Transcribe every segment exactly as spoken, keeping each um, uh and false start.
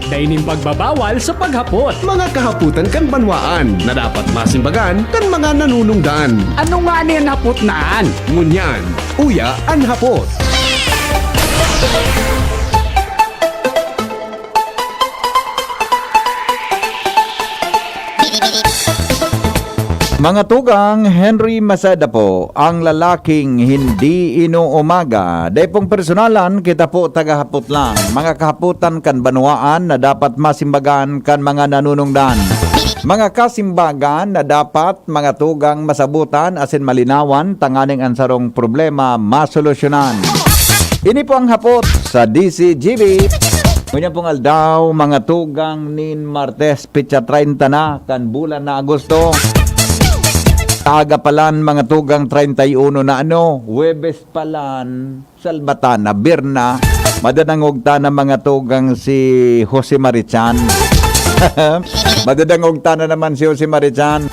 Dai nin pagbabawal sa paghapot. Mga kahapotan kan banwaan na dapat masimbagan kan mga nanunungdan. Ano ngani an hapot na an? Ngunyan, uya an hapot. Mga tugang, Henry Maceda po, ang lalaking hindi inuumaga. Dai pong personalan, kita po tagahapot lang. Mga kahapotan kan banwaan na dapat masimbagan kan mga nanunungdan. Mga kasimbagan na dapat mga tugang masabutan asin malinawan tanganing an sarong problema masolusyonan. Ini po ang hapot sa D C G B. Ngunyan pong aldaw, mga tugang, nin Martes, petsa treinta na kan bulan na Agosto. Aga palan, mga tugang, treinta y uno na ano, Huwebes palan, Salbatana, Birna. Madadangog ta na mga tugang si Jose Marichan. Madadangog ta na naman si Jose Marichan.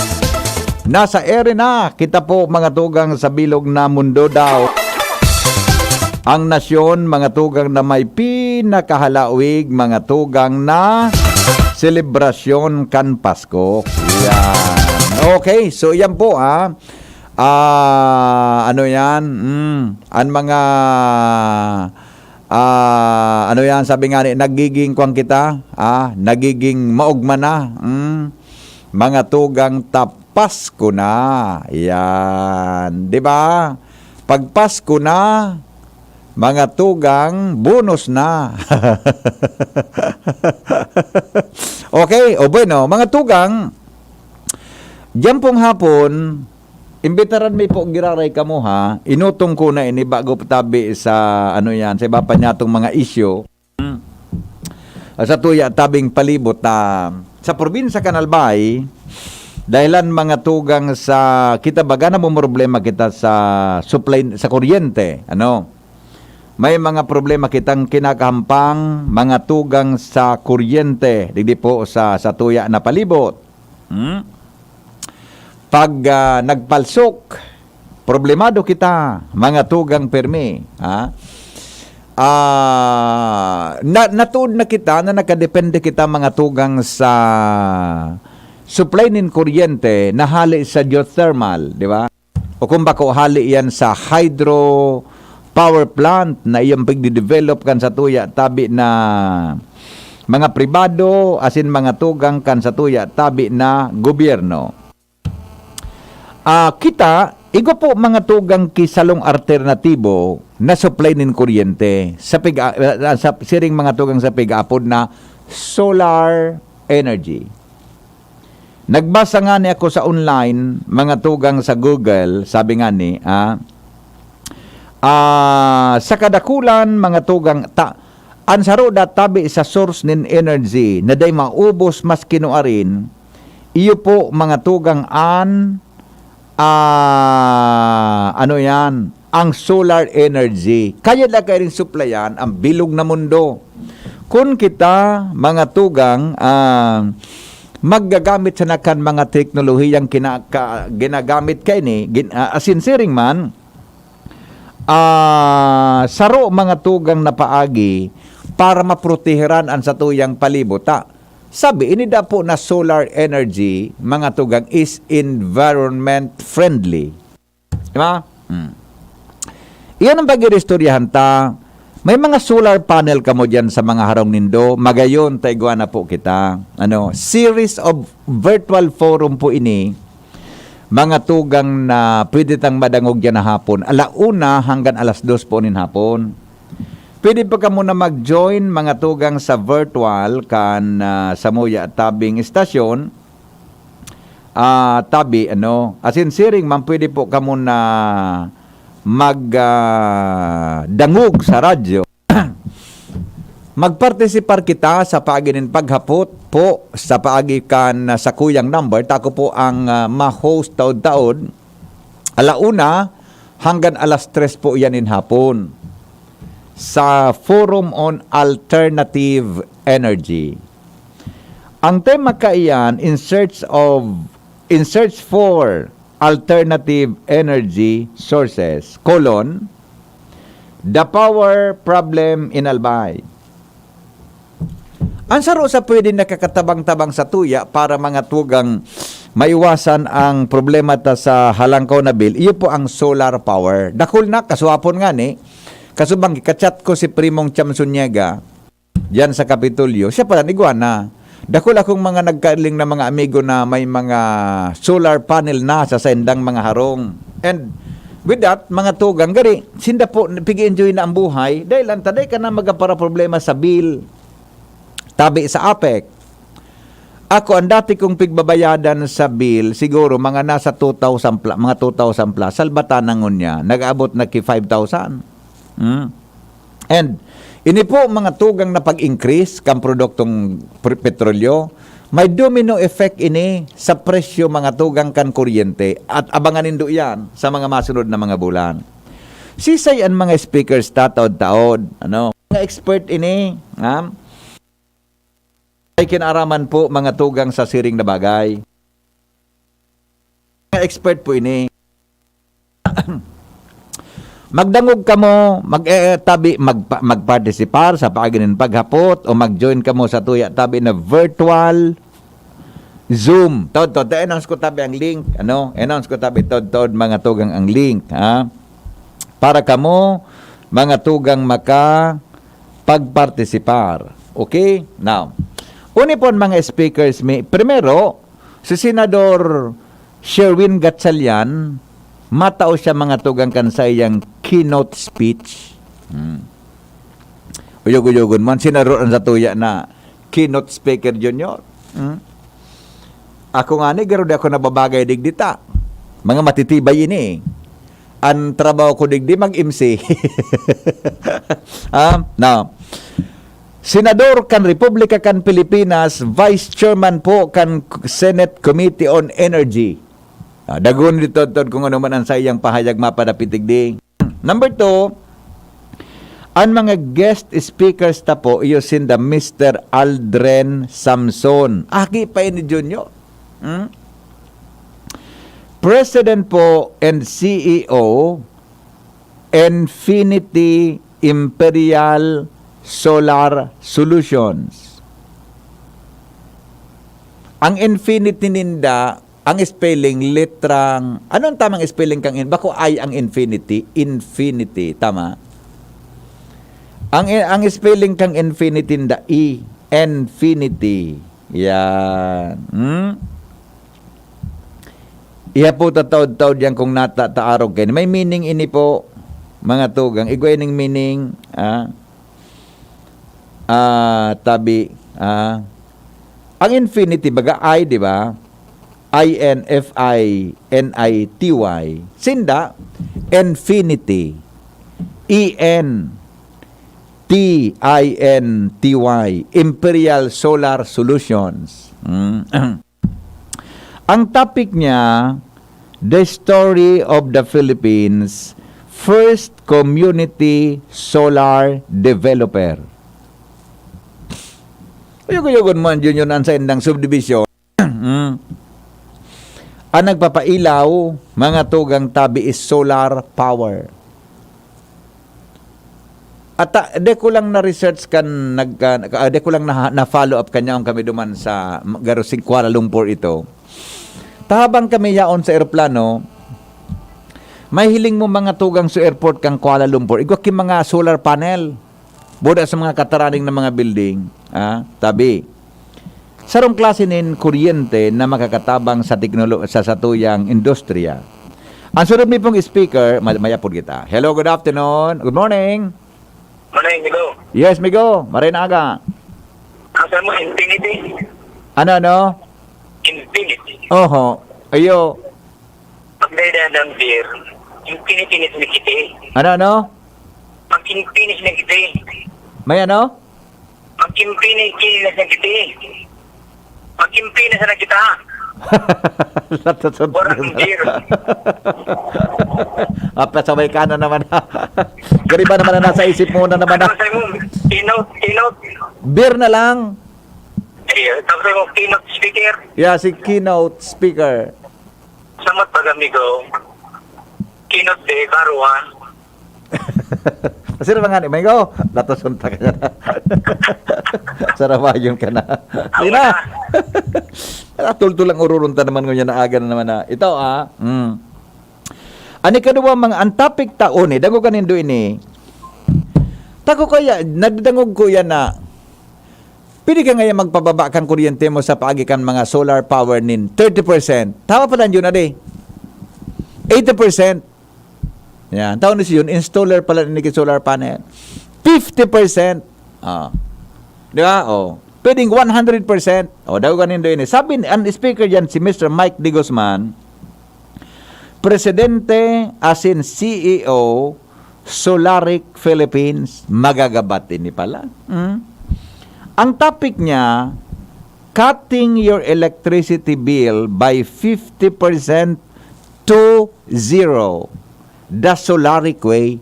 Nasa ere na kita po, mga tugang, sa bilog na mundo daw. Ang nasyon, mga tugang, na may pinakahalawig, mga tugang, na selebrasyon kan Pasko. Yan. Okay, so yan po, ah. Ah, ano yan? Mm, an mga, ah, ano yan, sabi nga ni, nagiging kwan kita, ah, nagiging maugma na. Mm, mga tugang tap Pasko na. Yan. Di ba? Pag Pasko na, mga tugang, bonus na. Okay, o bueno, mga tugang, diyan pong hapon, imbitaran mi po giraray kamo ha, inutong ko na ini bago tabi sa, ano yan, sa iba pa niyatong mga isyu. Sa tuya tabing palibot ta sa probinsya kan Albay, dahilan mga tugang sa kita baga namomroblema kita sa supply sa kuryente, ano? May mga problema kitang kinakahampang, mga tugang sa kuryente, digdi po sa, sa tuya na palibot. Hmm? Pag, ah, nagpalsok, problemado kita, mga tugang permi, ha? Ah, na, natuod na kita na nakadepende kita, mga tugang, sa supply nin kuryente na hali sa geothermal, di ba? O kung bako, hali yan sa hydro power plant na iyang pigdidevelop kan satuya tabi na mga pribado, asin mga tugang kan satuya tabi na gobyerno. Ah, kita, igwa po mga tugang ki salong alternatibo na supply nin kuryente sa pig-, ah, sa siring mga tugang sa pig-aapod na solar energy. Nagbasa ngani ako sa online, mga tugang sa Google, sabi ngani, ah, ah, sa kadakulan, mga tugang, ta, an saro da tabi sa source nin energy na dai maubos mas kinuarin, iyo po, mga tugang, an, ah, ano yan, ang solar energy. Kaya da kairing suplayan ang bilog na mundo. Kun kita, mga tugang, ah, maggagamit sana kan mga teknolohiyang kinaka-, ginagamit kaini, gin-, ah, asin siring man, ah, saro mga tugang na paagi para maproteheran an satuyang palibot. Ta, sabi, ini dapo na solar energy, mga tugang, is environment friendly. Di ba? Hmm. Iyan ang pag-iristoryahan ta. May mga solar panel kamo diyan sa mga harong nindo. Magayon, ta igwa na po kita. Ano, series of virtual forum po ini. Mga tugang na pwede tang madangog diyan na hapon. Ala una hanggang alas dos po nin hapon. Pwede pa kamo na mag-join, mga tugang, sa virtual kan, ah, samuya tabing istasyon. Ah, tabi, ano, asin siring man, pwede po kamo na mag, ah, dangog sa radyo. Magpartisipar kita sa paagi nin paghapot po sa paagi kan, ah, sakuyang number. Ta ako po ang, ah, ma-host taod-taod. Ala una hanggang alas tres po yan in hapon sa Forum on Alternative Energy. Ang tema kaiyan, in search of, in search for alternative energy sources, colon, the power problem in Albay. Ang saro sa pwede nakakatabang-tabang sa tuya para mga tugang maiwasan ang problema ta sa halangkaw na bill, iyo po ang solar power. Dakul na, kaswapon nga ni. Kasubang, kachat ko si Primong Cham Zuniga, diyan sa Kapitolyo. Siya pala, igwa na. Dakul akong mga nagkaling na mga amigo na may mga solar panel na sa saindang mga harong. And with that, mga tugang, gari, sinda po, pig-enjoy na ang buhay dahil ang taday ka na magkapara problema sa bill. Tabi sa APEC. Ako, ang dati kong pigbabayadan sa bill, siguro mga nasa two thousand pla-, mga two thousand plus, salbatan na ngunyan, nag-abot na ki five thousand. Hmm? And, ini po mga tugang na pag-increase kan produktong pr-, petrolyo, may domino effect ini sa presyo mga tugang kan kuryente at abangan nindo yan sa mga masunod na mga bulan. Sisay an mga speakers tataod-taod, ano? Mga expert ini, ha? Ay kinaraman po mga tugang sa siring na bagay. Mga expert po ini. Magdangog kamo, mag, eh, tabi, magpa-, magpartisipar sa paagi nin paghapot o mag-join kamo sa tuya tabi na virtual Zoom. Tod, tod, announce ko tabi ang link. Ano? Announce ko tabi tod, tod, mga tugang ang link, ha? Para kamo, mga tugang maka pagpartisipar. Okay? Now, uni po ang mga speakers mi. Primero, si Senador Sherwin Gatchalian, matao siya mga tugang kan sa iyang keynote speech. Hmm. Uyog-uyogon man, senador ang satuya na keynote speaker junior. Hmm? Ako nga ni, garo di ako nababagay digdi ta. Mga matitibay ini eh. An trabaho ko digdi, mag-M C. Ah, now, Senador kan Republika kan Pilipinas, Vice Chairman po kan Senate Committee on Energy. Ah, dagon dito, tod, kung ano man ang saiyang pahayag mapadapit digdi. Number two, ang mga guest speakers ta po, iyo sinda Mister Aldrin Samson. Aki pa ini, Junior. Hmm? President po and C E O, Infinity Imperial Solar Solutions. Ang Infinity ninda, ang spelling, letrang, anong tamang spelling kang in-, bako I ang Infinity? Infinity, tama? Ang, ang spelling kang Infinity ninda, E, Infinity. Yan. Hmm? Iha po tataod-taod yan kung nata-, taarog kayo. May meaning ini po, mga tugang. Igwa ining meaning, ah, ah, tabi, ah, ang Infinity, baga I, di ba? I N F I N I T Y. Sinda, Infinity. E N T I N T Y. Imperial Solar Solutions. Mm. Ang topic niya, The Story of the Philippines First Community Solar Developer. Uyog-uyogon mo ang Junior Nan sa indang subdivision. Mm. Ang nagpapailaw, mga tugang tabi, is solar power. At, ah, de ko lang na-research kan nag-, ah, de ko lang na, na-follow up kan yaon kami duman sa, garo, si Kuala Lumpur ito. Tahabang kami yaon sa eroplano, may hiling mo mga tugang sa airport kan Kuala Lumpur, igwa ki mga solar panel. Buda sa mga kataraning na mga building, ah, tabi. Sarong klase nin kuryente na makakatabang sa teknolo-, sa satuyang industriya. Ang sunod mi pong speaker, ma-, mayapod kita. Hello, good afternoon. Good morning. Morning, Migo. Yes, Migo. Maray na aga. Ang sa mo, Infinity? Ano, ano? Infinity. Oho. Ayo. Pag dahil ng beer, Infinity ni Infinity. Ano, ano? Mag-Infinity na kita eh. May ano? Mag-Infinity na kita eh. Mag-Infinity na kita. Latasod Or ang beer. Ah, pasaway ka na naman. Gariba naman na nasa isip mo na naman. Ano sa mo? Keynote, keynote. Beer na lang. Ayun, tapos mo keynote speaker. Yeah, si keynote speaker. Samat pag amigo. Keynote de, karuan. Sir, mga ni, may go. Datos unta ka na. Sarawayon ka na. Sige na. Tultul ang ururunta naman ngunyan na aga na naman na. Ito, ah. Mm. Ani kadwa, mga ang topic taon eh. Dango ka nindo ini. Tako kaya, nagdangog ko yan na pwede ka ngayon magpababa kang kuryente mo sa paagi kan mga solar power nin thirty percent. Tama pala yun na di. Eighty percent. Yan. Tao ni siyon, installer pala ni solar panel. Fifty percent. Ah. Di ba? Oh. Pwedeng one hundred percent. Oh, daw ganin do ini. Sabi ni, ang speaker diyan, si Mister Mike De Guzman, presidente, asin C E O, Solaric Philippines, magagabat ini pala. Hmm? Ang topic niya, cutting your electricity bill by fifty percent to zero. The Solaric way.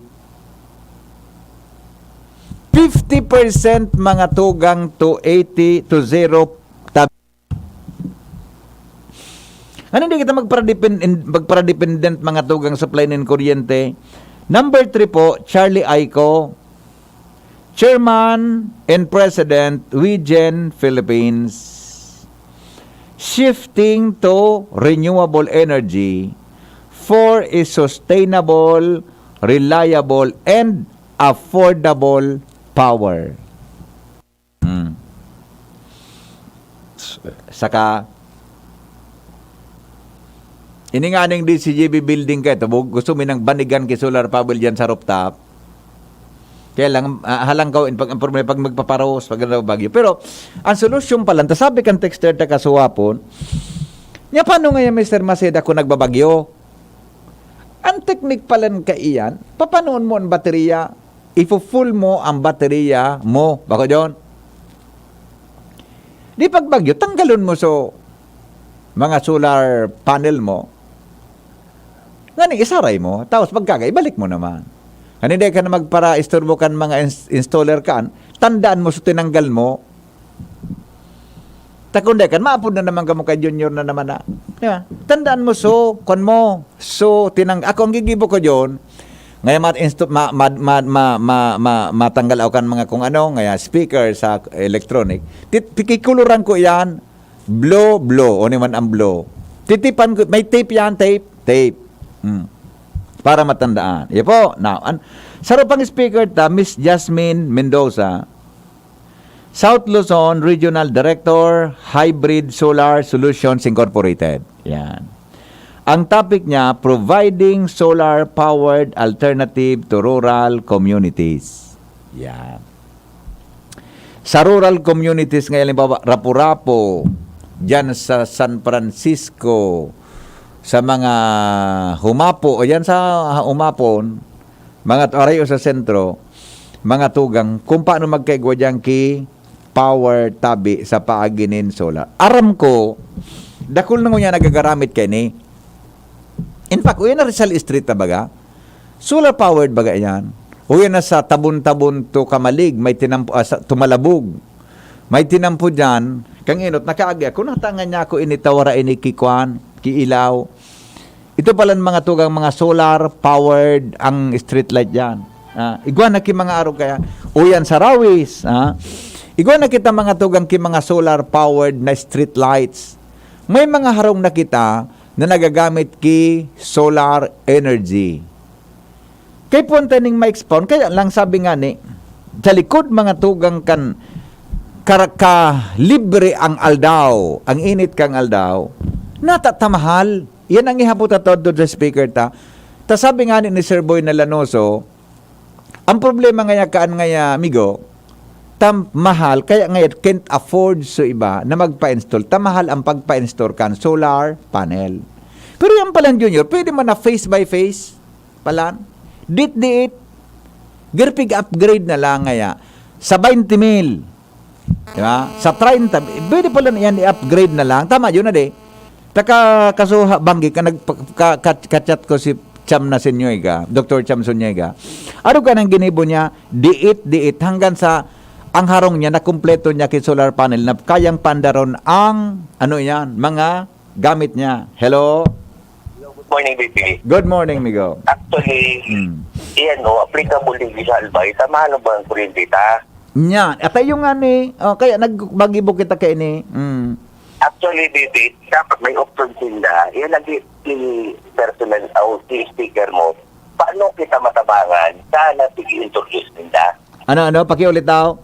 Fifty percent mga tugang to eighty to zero. Ano, hindi kita magparadepend-, magparadependent mga tugang supply nin kuryente. Number three po, Charlie Aico, Chairman and President, Wigen Philippines. Shifting to renewable energy for a sustainable, reliable, and affordable power. Hmm. Saka, ini nga ning D C G B building kayo, ito, bu-, gusto mo nang banigan ki solar panel dyan sa rooftop. Kaya lang, ah, halangkaw, in, pag, ang problema, pag magpaparos, pag ano, bagyo. Pero, ang solusyon pala, ta sabi kan texter ta kasuwapon, niya, paano ngayon, Mister Maceda, kung nagbabagyo? Ang teknik palan kaiyan, papanuon mo ang baterya, ifo-full mo ang baterya mo. Bako, John? Di pagbagyo, tanggalon mo so mga solar panel mo. Ngani, isaray mo. Tapos pagkaga, ibalik mo naman. Ngani, di ka na magpara-istorbo kan mga ins-, installer kan. Tandaan mo so tinanggal mo. Takunday kan, maapod na naman kamo kay Junior na naman na. Di ba? Tandaan mo, so, kwan mo, so, tinang-, ako ang gigibo ko, John, ngayon mat-, insto-, ma-, ma-, ma-, ma-, ma-, ma-, matanggal ako kan mga kung ano, ngaya speaker sa electronic. Tit-, pikikuluran ko yan, blue, blue, o naman ang blue. Titipan ko, may tape yan, tape, tape. Hmm. Para matandaan. Iya po, now, an-, saro pang speaker ta, Miss Jasmine Mendoza, South Luzon Regional Director, Hybrid Solar Solutions Incorporated. Yan. Ang topic niya, providing solar-powered alternative to rural communities. Yan. Sa rural communities, ngayon, halimbawa, Rapu-Rapu, dyan sa San Francisco, sa mga Humapo, o yan sa Humapon, mga t-, arayo sa sentro, mga tugang, kung paano magkaigwa diyan ki power tabi sa paagi nin solar. Aram ko, dakul na ngunyan nagagaramit kaini. In fact, uyan na Rizal Street na baga. Solar powered baga yan. Uyan na sa Tabon-Tabon to Kamalig, may tinampo, ah, sa Tumalabog. May tinampo diyan, kang inot, nakaagi ako, natangan niya ako, initawara, inikikwan, kiilaw. Ito palan mga tugang mga solar powered ang street light diyan. Ah, igwa na ki mga arog kaya. Uyan sa Rawis, ah. Igwa na kita mga tugang ki mga solar powered na street lights. May mga harong na kita na nagagamit ki solar energy. Kay punta ning ma-expound, kaya lang sabi nga ni, sa likod mga tugang kan kar-, ka libre ang aldaw, ang init kang aldaw, natatamahal. Yan ang ihapot ta todto sa speaker ta. Ta sabi nga ni, ni Sir Boy Nalanoso, ang problema ngaya kaan ngaya, amigo, tam mahal, kaya ngaya can't afford so iba na magpa-install. Ta mahal ang pagpa-install kan solar panel. Pero yan palan, Junior, pwede man na face by face, palan. Dit-dit, girpig upgrade na lang ngaya. Sa twenty mil, di ba? Sa treinta, pwede pala na yan i-upgrade na lang. Tama yun na di. Taka kasuha banggi ka nag-, ka, ka, ka-chat ko si Cham na Sinyega, Doktor Cham Sinyega. Ano ka nang ginibo niya? Diit, diit. Hanggang sa ang harong niya, nakumpleto niya ki solar panel na kayang pandaron ang, ano yan, mga gamit niya. Hello? Good morning, B P. Good morning, migo. Actually, Hmm. Iyan, o, applicable din sa Albay, tamahan mo ba ang kuryente ta? Nya, atay yung nga ni, oh, kaya nagbagibo kita kay ni, mm. Actually, Bibi, dapat may option sinda. Yan lagi si personal o si speaker mo. Paano kita matabangan? Sana sige introduce ninda. Ano, ano? Pakiulit daw.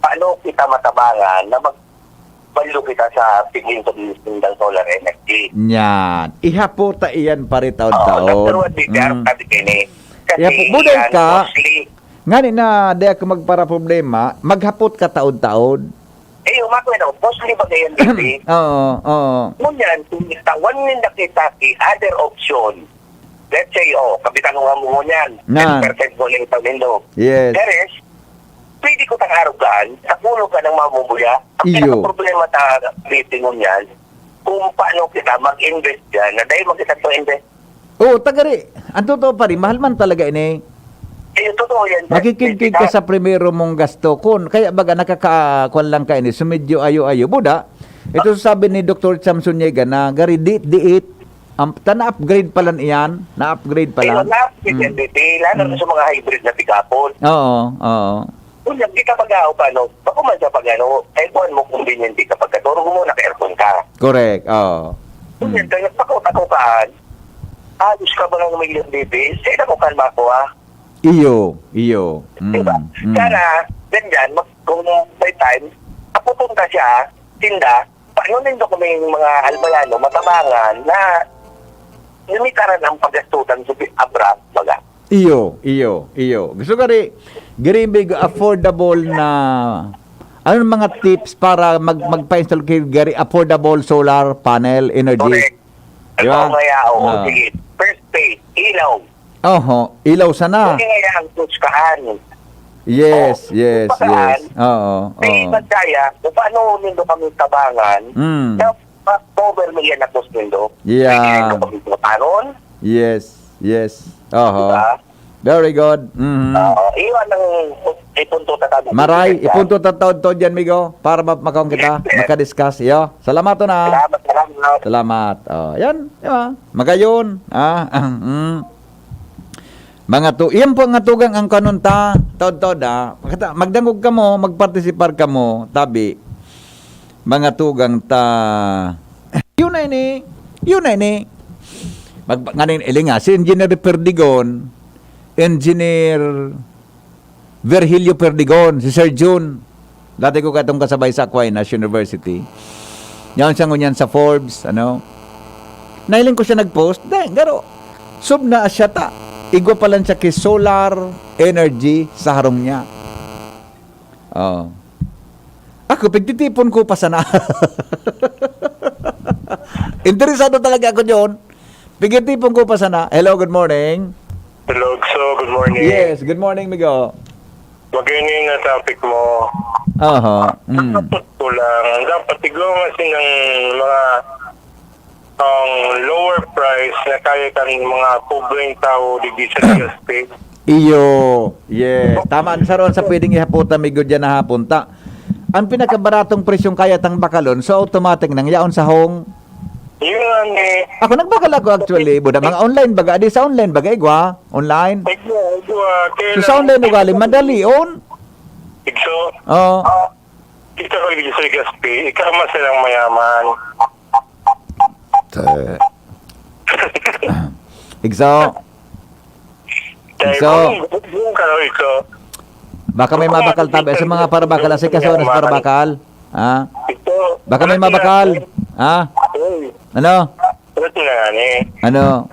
Paano kita matabangan na magbalo kita sa pig-introduce nindang solar energy? Yan. Ihapota iyan, pare, taon-taon. Oo, number one, Bibi, Mm. sabi kini. Kasi Ihapot, buday yan, ka. Mostly. Ngani na, di ako magparaproblema, maghapot ka taon-taon. Eh, umakli na, mostly ba ngayon, Bibi? Oo, oo. Ngunyan, kung itawan ninda kita ki other option, let's say, oh, kapitan mo nga mo ngunyan, Nan. ten percent mo na itaw nindo. Yes. There is, pwede ko tang arugan, sa kulo ka ng mamumuya. Ang Iyo. pinaka-problema sa meeting ngunyan, kung paano kita mag-invest dyan, na dahil magkita to invest. Oo, tagari. Ang totoo pa rin, mahal man talaga ini. Eh, totoo yan, sir. Makikigkig ka Sir. sa primero mong gasto. Kun, kaya baga nakaka-, kwan lang ka ini, sumidyo ayo-ayo. Buda, ito sabi ni Doktor Samson Yega na gari diit-diit, ang, ta na-upgrade pa lang iyan, na-upgrade pa Ayun, lang. na-upgrade Mm. yan, Bibi. Lalo na Mm. sa mga hybrid na pick-upon. Oo, oo. Unya, di ka mag-aaway pa, no? Bako man sa pag-ano, eh, buwan mo, convenient di ka pagkatulog mo, naka-aircon ka. Correct, oo. Unya, Mm. kaya nagpakot ako kaan, ayos ka ba ng milyon, Bibi? Sa'yo na ko kalma ko, ah. Iyo, iyo. Di ba? Mm, mm. Sana, ganyan, mag-, kung may time, aputon ka siya, tinda, paano nindo kaming mga Albayano matabangan na limitaran ang paggastutan sa bi-, abra, baga? Iyo, iyo, iyo. Gusto ka rin, gari may affordable na, anong mga tips para mag-, magpa-install kay gari affordable solar panel energy? Correct. Di ba? Ito, kaya, oo, Ah. sige. First phase, ilaw. Oho, ilaw sana. Hindi nga ang tuskaan. Yes, Oh, yes, tuskaan. yes. Oo, May oo. iba kaya, kung paano nindo kami tabangan, Mm. na ma-cover mo yan na cost nindo. Yeah. Pwede nindo kami tabangon. Yes, yes. Oho. Diba? Very good. Mhm. Oo, iyon ang ipunto ta tabi. Maray, Yes, sir. ipunto ta taod to dyan, migo, para ma-, makaon kita, Yes, sir. makadiscuss. Iyo. Salamat, una. Salamat, salamat. Salamat. Oh, yan, di ba? Magayon. Ah, mm. Mga tu-, iyan po nga tugang ang kanunta, taod-taod, ah. Makita, magdangog kamo, magpartisipar kamo, tabi. Mga tugang ta, yun na ini, yun na ini. Mag-, nganin, ili nga, si Engineer Perdigon, Engineer Virgilio Perdigon, si Sir Jun. Dati ko katong kasabay sa Aquinas University. Yaon siya ngunyan sa Forbes, ano. Nahiling ko siya nag-post, dahil, garo, sub na siya ta. Igwa pa lang siya kay solar energy sa harong niya. Oh. Ako, pigtitipon ko pa sana. Interesado talaga ako diyon. Pigtitipon ko pa sana. Hello, good morning. Hello, so, good morning. Yes, good morning, migo. Magayon na topic mo. Aha, mm. Dapat ko lang, dapat igwa man sinang mga, ang lower price na kaya kan mga pobreng tao digdi sa Legazpi. Iyo, yes. Tama, ang saron sa pwedeng ihaputan, migo, dyan na hapon. Ta, ang pinakabaratong presyong kaya tang bakalon, so automatic nang yaon sa hong Yun nga ni Ako, nagbakal ako actually, buda. Mga online baga, di sa online baga, igwa? Online? Igwa, igwa. So, sa online ugali, madali, on? Igso? Oo. Ah, kita ko yung sa Legazpi, ikaw mas silang mayaman. Te-, Igso? Dahil So, kung, kung ka na ito, baka may mabakal tabi sa mga parabakal, asikaso na sa parabakal. Ha? Ito, Baka may mabakal. Ha? Uy, Ano? Ano nga ni? Ano?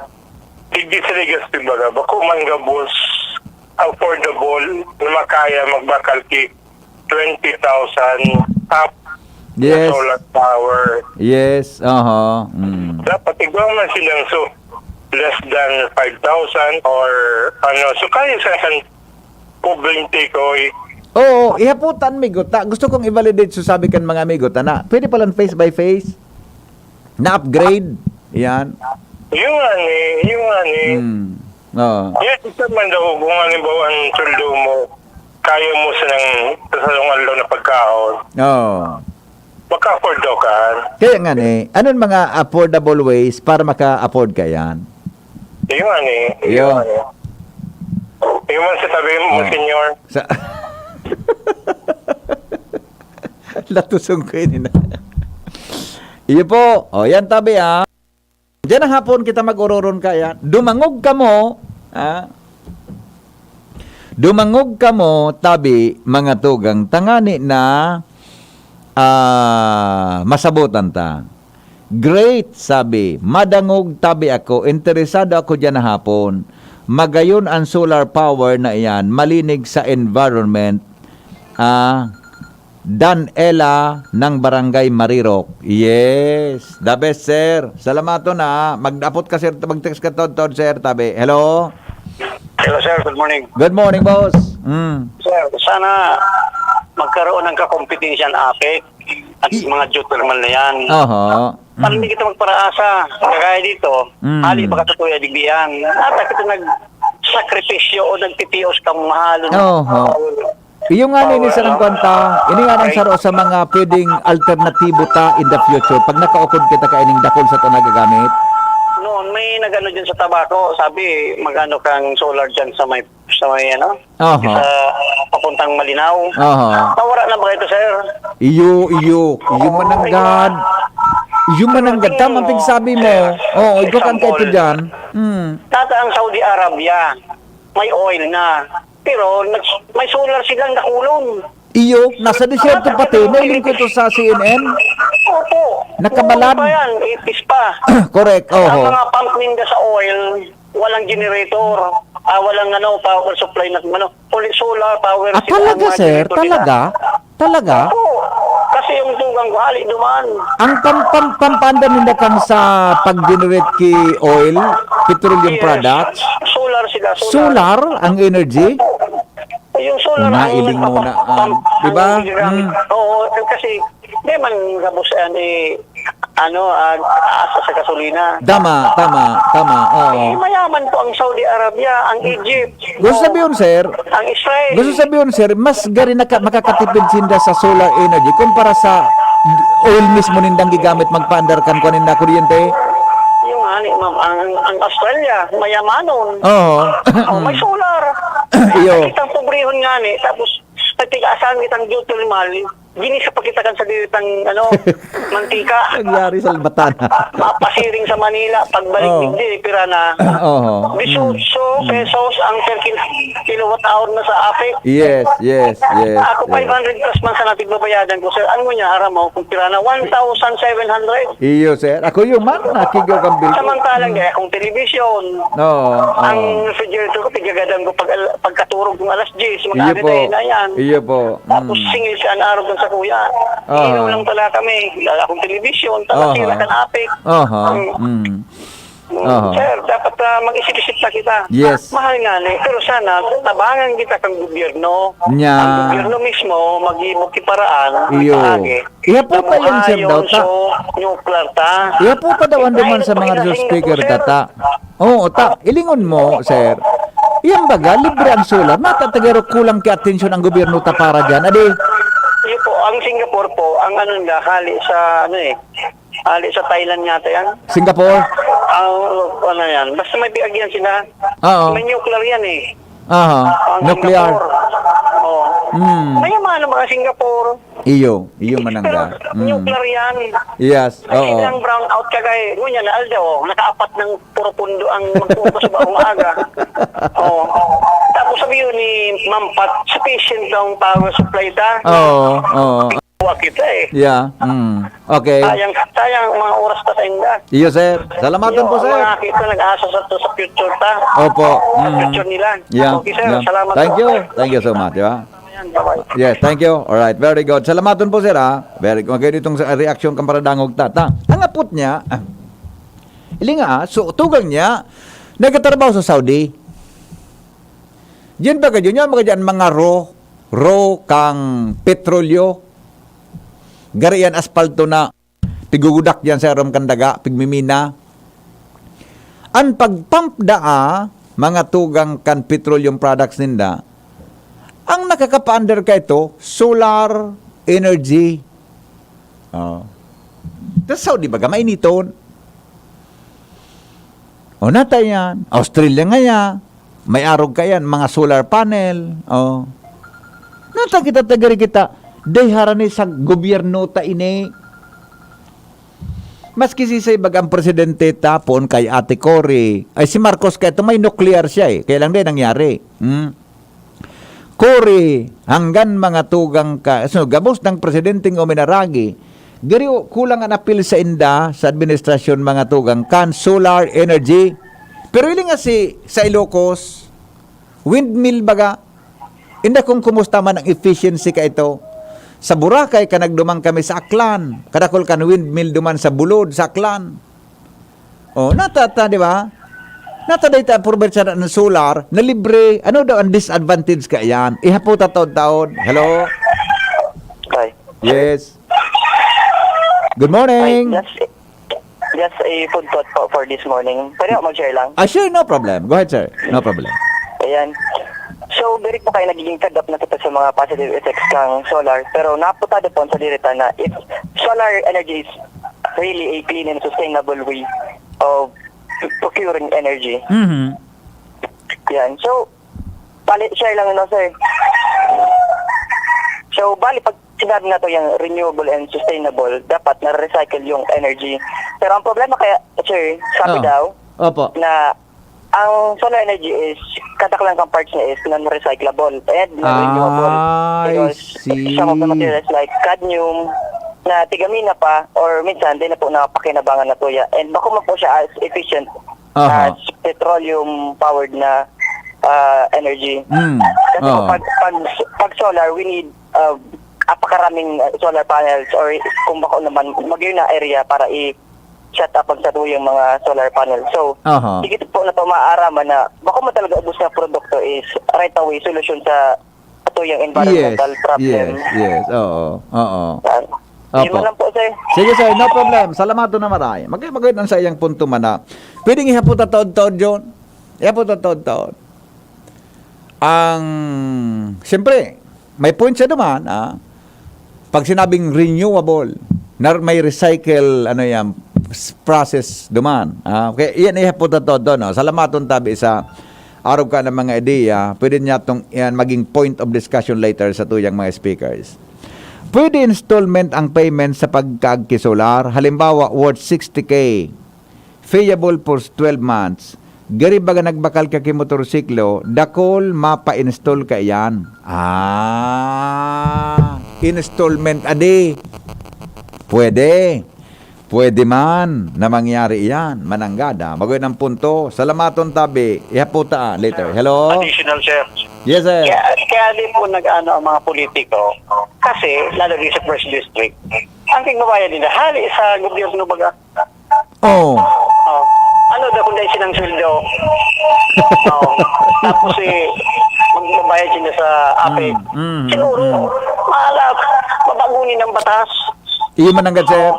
Digdi sa Legazpi baga, bako man gabos affordable na makaya magbakal ki twenty thousand up na Yes. solar power. Yes, aha. Mm. Dapat igwa man silang so less than five thousand or ano. So kaya sa isang pobreng tikoy. Oo, ihaputan, migo. Ta, gusto kong i-validate so sabi kan mga amigo, ta na, pwede palang face by face. Na-upgrade. Yan. Yung nga ni, yung nga ni. Hmm. Oo. Yes, isa man daw, kung halimbawa ang sweldo mo, kaya mo silang sa salong aldaw na pagkaon. Oo. Maka-afford daw ka. Kaya nga ni, anong mga affordable ways para maka-afford ka yan? Yung nga ni, Iyo. yung nga ni. Yung man sa tabi mo, Oh. Senyor. Sa Latusong ko yun, ina. Iyo po. O, yan tabi, ah. Diyan na hapon kita mag-ororon kaya. Dumangog kamo, ah. Dumangog kamo, tabi, mga tugang, tangani na, ah, masabotan ta. Great, sabi. Madangog, tabi ako. Interesado ako diyan na hapon. Magayon ang solar power na iyan. Malinig sa environment. Ah, Dan Ella ng Barangay Marirok. Yes, the best, sir. Salamaton, ha. Mag-apot ka, sir. Mag-text ka, Todd, Todd, sir. Tabi. Hello? Hello, sir. Good morning. Good morning, boss. Mm. Sir, sana magkaroon ng kakompetensya ang APEC at I- mga geothermal na yan. Oho. Para Mm. hindi kita magparaasa. Kagaya dito, Mm. hali baka totoo yan, digdiyan. Ata kita nagsakripisyo o nagtitios kang mahalon. Oho. Iyo nga, ini sarang kwanta, ini nga nang saro sa mga pwedeng alternatibo ta in the future pag nakaukod kita kaining dakul sa ta nagagamit. Noon, may nag-ano dyan sa Tabaco, sabi, mag-ano kang solar dyan sa may, sa may ano, Aha. sa papuntang Malinao. Aha. Nawara na ba ito, sir? Iyo, iyo, iyo mananggad. Iyo mananggad. Tama ang pigsabi mo. Oo, ikaw kang kaito dyan. Mm. Tata ang Saudi Arabia, may oil na. Pero nag-, may solar silang nakulong. Iyo, nasa disyerto pati. Nailing ko ito sa C N N. Opo. Nakabalad. Noon pa yan, eighties pa. Correct, Ang oho. mga pump ninda sa oil, walang generator. Ah, walang ano, power supply na ano. Only solar power Ah, sila, talaga, mga sir? generator nila. Talaga? Talaga? Opo. Kasi yung tugang ko, hali duman. Ang pam-, pam-, pampaandar ninda kang sa pag-generate ki oil, petroleum Yes. products? Solar sila, solar. Solar ang energy? Opo. Yung solar Una, ang iling nagpapam-, muna, ah, pam-, di ba? ang ginagamit. Mm. Oo, kasi, di man gabos yan, eh, ano, ah, asa sa gasolina. Tama, tama, tama. Oo. Eh, mayaman po ang Saudi Arabia, ang Egypt, Gusto o sabihin, sir, ang Israel. gusto sabihin, sir, mas gari naka-, makakatipid sinda sa solar energy kumpara sa oil mismo nindang gigamit magpaandar kan kuwan ninda kuryente. Yung ani, ma'am, ang, ang Australia, mayamanon. Oo. Oh, may solar. Iyo. Kitang pobrehon nga ni, tapos nagtigasan kitang geothermal, ginisa pa kita kan sa diritang, ano, mantika. Nangyari sa Albatan. Mapasiring sa Manila, pagbalik Oo. digdi, pira na. Oo. Dieciocho Mm. pesos ang per kil-, kilowatt hour na sa APEC. Yes, yes, yes, Ako, yes. five hundred plus man sa nagbabayadan ko, sir. Ano niya, aram mo, kung pira na, one thousand seven hundred. Iyo, sir. Ako yung man, nakigaw kang bill. Samantalang, Mm. kaya kung television, Oo, ang oo. refrigerator ko, tigagadang ko pag al-, pagkaturog kong alas diyes, Iyo mag-aagad po. na yan. Iyo po. Tapos Mm. singil si Anaro dun sa kuya. Aha. Inom lang pala kami. Wala akong telebisyon, tapos Aha. sila kan apik. Aha. Mm. Mm. Mm, Aha. sir, dapat, ah, mag-isip-isip na kita. Yes. Mahal nga ni, pero sana, tabangan kita kang gobyerno. Nya. Ang gobyerno mismo, mag-iibog ki paraan, Iyo. ikaagi. Iya po pa yan, sir, daw, ta. Nuclear ta. Iya po pa daw, ando man sa mga Ay, speaker, sir. tata. Oo, ta, ilingon mo, sir. Iyan baga, libre ang solar. Natatagero kulang ki atensyon ang gobyerno ta para dyan. Adi? Iyo po, ang Singapore po, ang ano nila, hali sa, ano eh, hali sa Thailand nga ta yan. Singapore? Ang, ano yan, basta may piagyan sila. Oo. May nuclear yan eh. Aha, Ang nuclear. Singapore. Oh. Mm. Mayaman ang mga Singapore. Iyo, iyo Pero manangga. Mm. nuclear yan. Yes, Kasi oo. lang brown out ka kay, ngunyan na aldaw, oh, nakaapat ng puro pundo ang magbubukas sa umaga. Oh. Tapos sabi yun ni Ma'am Pat, sufficient daw ang power supply ta. Oo, oo. Kuha kita eh. Yeah, mm. Okay. Sayang, sayang mga oras ta sa inda. Iyo, sir. Salamaton Iyo, po, ang sir. mga kita nag-asa sa, sa future ta. Opo. Sa Mm. future nila. Yeah, Okay, sir. yeah. Salamat Thank po. you. Thank you so much, di ba? Ayan, bye-bye. Yes, thank you. All right, very good. Salamaton po, sir, ha. Very good. Magayon itong sa reaksyon kan paradangog ta, ta. Ang apot niya, ah, ili nga, ah, so, tugang niya, nagtatrabaho sa Saudi. Diyan ba kayo? Yan ba kayo? Mga ro, ro kang petrolyo. Gari yan, aspalto na. Pigugudak diyan sa aram kan daga, pigmimina. An pagpump daa, mga tugang kan petroleum products ninda, ang nakakapaandar ka ito, solar energy. Oh. Sa Saudi baga, mainiton. O, nata yan. Australia nga ya. may arog kaiyan, mga solar panel, oh. Nata kita, tagari kita, day harani sa gobyerno ta ini. Maski si Say baga ang presidente ta, poon kay Ate Cory. Ay, si Marcos kaya ito, may nuclear siya eh. Kaya lang din nangyari. Hmm? Cory, hanggan mga tugang ka, so, gabos ng presidenteng uminaragi, gari kulang an apil sa inda sa administrasyon mga tugang kan solar energy. Pero iling nga si sa Ilocos, windmill baga, inda kung kumusta man ang efficiency ka ito. Sa Boracay, ka nagduman kami sa Aklan. Kadakol kan windmill duman sa Bulod, sa Aklan. Oh, nata, ta, di ba? Nata dahil ta, probinsya na ng solar, na libre. Ano daw ang disadvantage ka yan? Ihapot at taon-taon. Hello? Hi. Yes. Good Hi, morning. Just, just a food thought po for this morning. Pwede ako mag-share lang? Ah, sure, no problem. Go ahead, sir. No problem. Ayan. So, very po kayo nagiging fed up na kita sa mga positive effects ng solar. Pero naputado po sa dirita na if solar energy is really a clean and sustainable way of procuring energy. Mhm. Yan. So, bali, share lang no, sir. So, bali, pag sinabi na to yung renewable and sustainable, dapat na-recycle yung energy. Pero ang problema kaya, sir, sabi Oh. daw, Opo. na ang solar energy is, kadaklan kang parts niya is non-recyclable and non-renewable. Ah, I Because see. some of the materials like cadmium, na tigamina pa, or minsan, di na po napakinabangan na po yan. And bako man po siya as efficient Aha. as petroleum-powered na ah, energy. Mm. Kasi po, Oo. pag, pag, pag solar, we need uh, apakaraming uh, solar panels or kung bako naman, mag na area para i-set up ang satuyang mga solar panels. So, Aha. higit po na to maaaraman na bako mo talaga ubos na produkto is right away solution sa satuyang environmental Yes, problem. yes, yes. Oo, oo. Yan. Yun Opo. man lang po, sir. Sige, sir, no problem. Salamat na maray. Magkaya magayod ang sa iyang punto man na pwedeng ihapot at taon-taon, John. Ihapot at taon-taon. Ang, siyempre, may point siya naman, ah, pag sinabing renewable, na may recycle, ano yan, s- process duman. Ah, okay, iyan ihapot at taon-taon. No? Salamaton tabi sa arog ka ng mga ideya, pwede niya itong yan maging point of discussion later sa tuyang mga speakers. Pwede installment ang payment sa pagkaag ki solar, halimbawa worth sixty K, payable for twelve months. Gari baga nagbakal ka ki motorsiklo, dakol mapa-install ka iyan. Ah, installment adi. Pwede. Pwede man na mangyari iyan. Mananggada. Magoy ng punto. Salamaton tabi. Ihaputa ah, later. Hello? Additional, sir. Yes, sir. Kaya, kaya di po nag-ano ang mga politiko. Kasi, lalo din sa first district, ang tigmabayan nila, hali sa gobyerno baga. Oh. Oh. Ano daw kung dahil silang sweldo? Oh. Tapos eh, magbabayad sila sa apik. Mm, mm, Siguro, mm. mahala, mabagunin ang batas. Iyo mananggad, sir.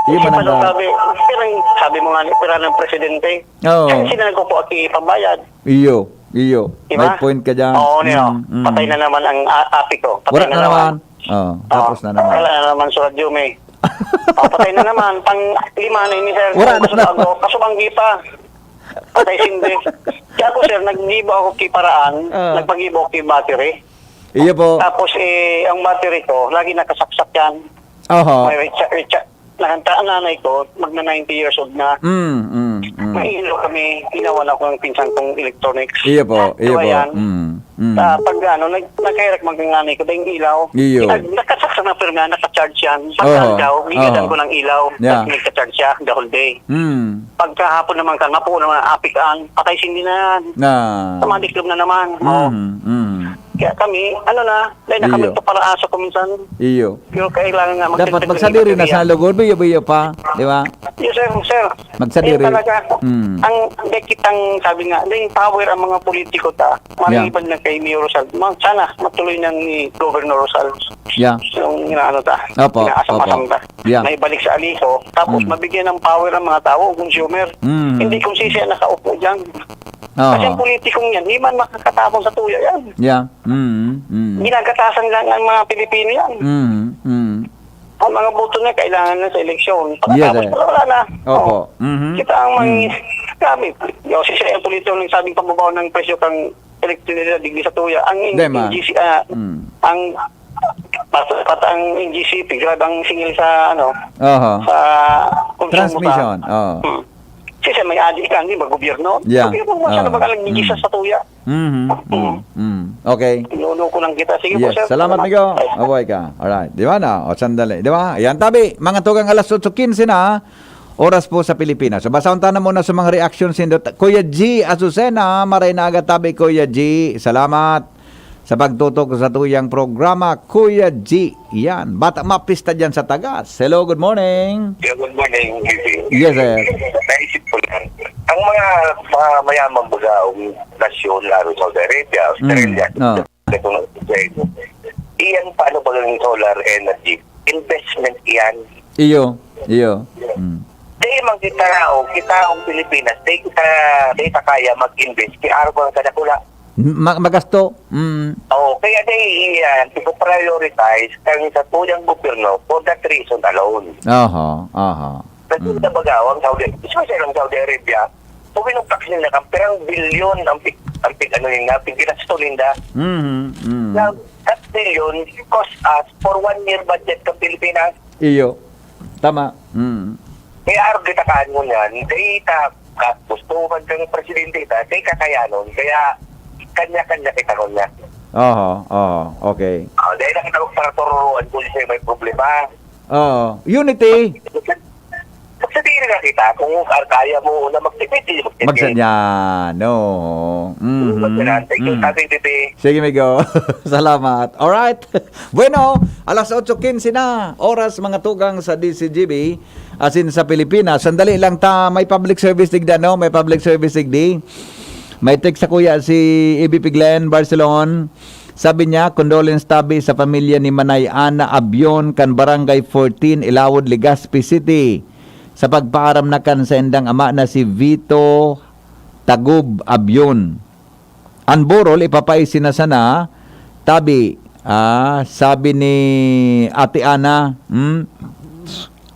Iyo Kasi paano mananggad. sabi, pero yung sabi mo nga ni pira ng presidente, Oo. kasi sila nagkukuha ki pambayad. Iyo. Iyo. Di ba? May point ka dyan. Oo, niyo. Mm, mm. Patay na naman ang a- apik ko. Patay Wala na na naman. Oh, tapos Oh, na naman. Wala na naman sa radyo, may. Oh, patay na naman. Pang lima na ini, sir. Wala na Kaso naman. Ako, kaso bang gipa? Patay sindi. Kaya ako, sir, naggibo ako ki paraan. Ah. Nagpagibo ako ki battery. Iyo po. Tapos, eh, ang battery ko, lagi nakasaksak yan. Oho. May Richard, Richard. Nakanta ang nanay ko, magna ninety years old na. Mm, mm, mm. Mahilo kami, ginawa na ako ng pinsan kong electronics. Iyo po, iyo Diba po. yan? Mm, mm. Sa pag ano, nag nagkairak man ang nanay ko, dahil ilaw. Iyo. Nag nakasaksak na pero nga, nakacharge yan. Oho, Pagkagaw, gigadan oho. ko ng ilaw. Yeah. Tapos nagkacharge siya the whole day. Mm. Pagkahapon naman ka, napuo naman ang apik ang patay sindi na yan. Na. Sa mga diklom na naman. Oh. Mm, mm. Kaya kami, ano na, dahil na kami Iyo. Iyo. Pero kailangan nga Dapat magtagdag ng magsadiri na enerhiya. sa lugod, biyo-biyo pa, di ba? Yes, sir, sir. Magsadiri. Ayun talaga. Mm. Ang, ang kitang sabi nga, may power ang mga politiko ta, maliban na kay Mayor Rosal. Ma- sana matuloy na ni Governor Rosal. Yeah. Yung inaano ta, Opo, inaasam-asam opo. ta. Yeah. May balik sa aliko, tapos Mm. mabigyan ng power ang mga tao, consumer. Mm. Hindi kung sisi ang nakaupo dyan. Oho. Kasi ang politikong yan, di man makakatapon sa tuya yan. Yeah. Mm, mm. Ginagatasan lang ang mga Pilipino yan. Mm, mm. Ang mga boto niya, kailangan na sa eleksyon. Yes, Pagkatapos, sir. wala, wala na. Opo. Oh. Mhm. Kita ang mga, Mm. Kami, yo, si Sir Polito, nung sabing pambabaw ng presyo kang elektrisida digdi sa tuya, ang N-, Dema. N G C, ah, Mm. ang, pat-, pat-, ang N G C P, grabe ang singil sa, ano, Oho. sa konsumo sa Transmission, oo. Hmm. Si Sir, may adi ka, hindi ba, gobyerno? Yeah. Gobyerno, masyado Oo. mag-alang N G C Mm. sa tuya. Mhm, Mm. mm, mm. Okay. Lolo ko lang kita. Sige po, Yes, sir. salamat, Salamat. amigo. Ay. Mabuhay ka. Alright. Di ba na? O, sandali. Di ba? Yan, tabi. Mga tugang alas otso quince na, oras po sa Pilipinas. So, basahon ta na muna sa mga reaksyon, sindot. Kuya G Azucena, maray na aga, tabi, Kuya G. Salamat sa pagtutok sa tuyang programa, Kuya G. Yan. Bata mapista dyan sa Tagas. Hello, good morning. Yeah, good morning, G P. Yes, sir. Naisip ko lang, ang mga, mga mayamang baga, um, nasyon, lalo Saudi Arabia, Australia, Mm. Oh. itong Israel, iyan, paano ba yung solar energy? Investment iyan. Iyo, iyo. Mm. Di man kita, o kita ang Pilipinas, di kita, di ta kaya mag-invest, kaya araw ka na kula. Ma-, magasto. Mm. Oo, kaya di iyan, ipo-prioritize kami sa tuyang gobyerno for that reason alone. Aha, aha. Kasi Mm. sa baga, ang Saudi, especially ang Saudi Arabia, kung inong tax nila, ang pirang bilyon ang pig-, ang pig-, ano nila, pig-, ginasto nila. Mhm, mm. Now, that billion cost us for one year budget ng Pilipinas. Iyo. Tama. Mm. Kaya araw kita kaan mo niyan, kaya ta, ka, gusto man kang presidente ta, kaya kakayanon, kaya kanya-kanya kita ngunyan. Oho, oho, okay. Ah, dahil ang tawag para tururuan ko siya may problema. Oo, unity. Magsabihin na kita kung kaya mo na magtipid, di magtipid. Magsadya, no. Mhm, Magsadya, thank you, mhm. Tatay Bibi. Sige, migo. Salamat. Alright. Bueno, alas otso quince na. Oras, mga tugang sa D C G B, asin sa Pilipinas. Sandali lang ta, may public service digdi, no? May public service digdi. May text sa kuya si A B P Glenn Barcelon. Sabi niya, "Condolence tabi sa pamilya ni Manay Ana Abion kan Barangay fourteen, Ilawod, Legazpi City, sa pagpaaram na kan saindang ama na si Vito Tagob Abion. An burol, ipapaisi na sana, tabi." Ah, sabi ni Ate Ana, hmm?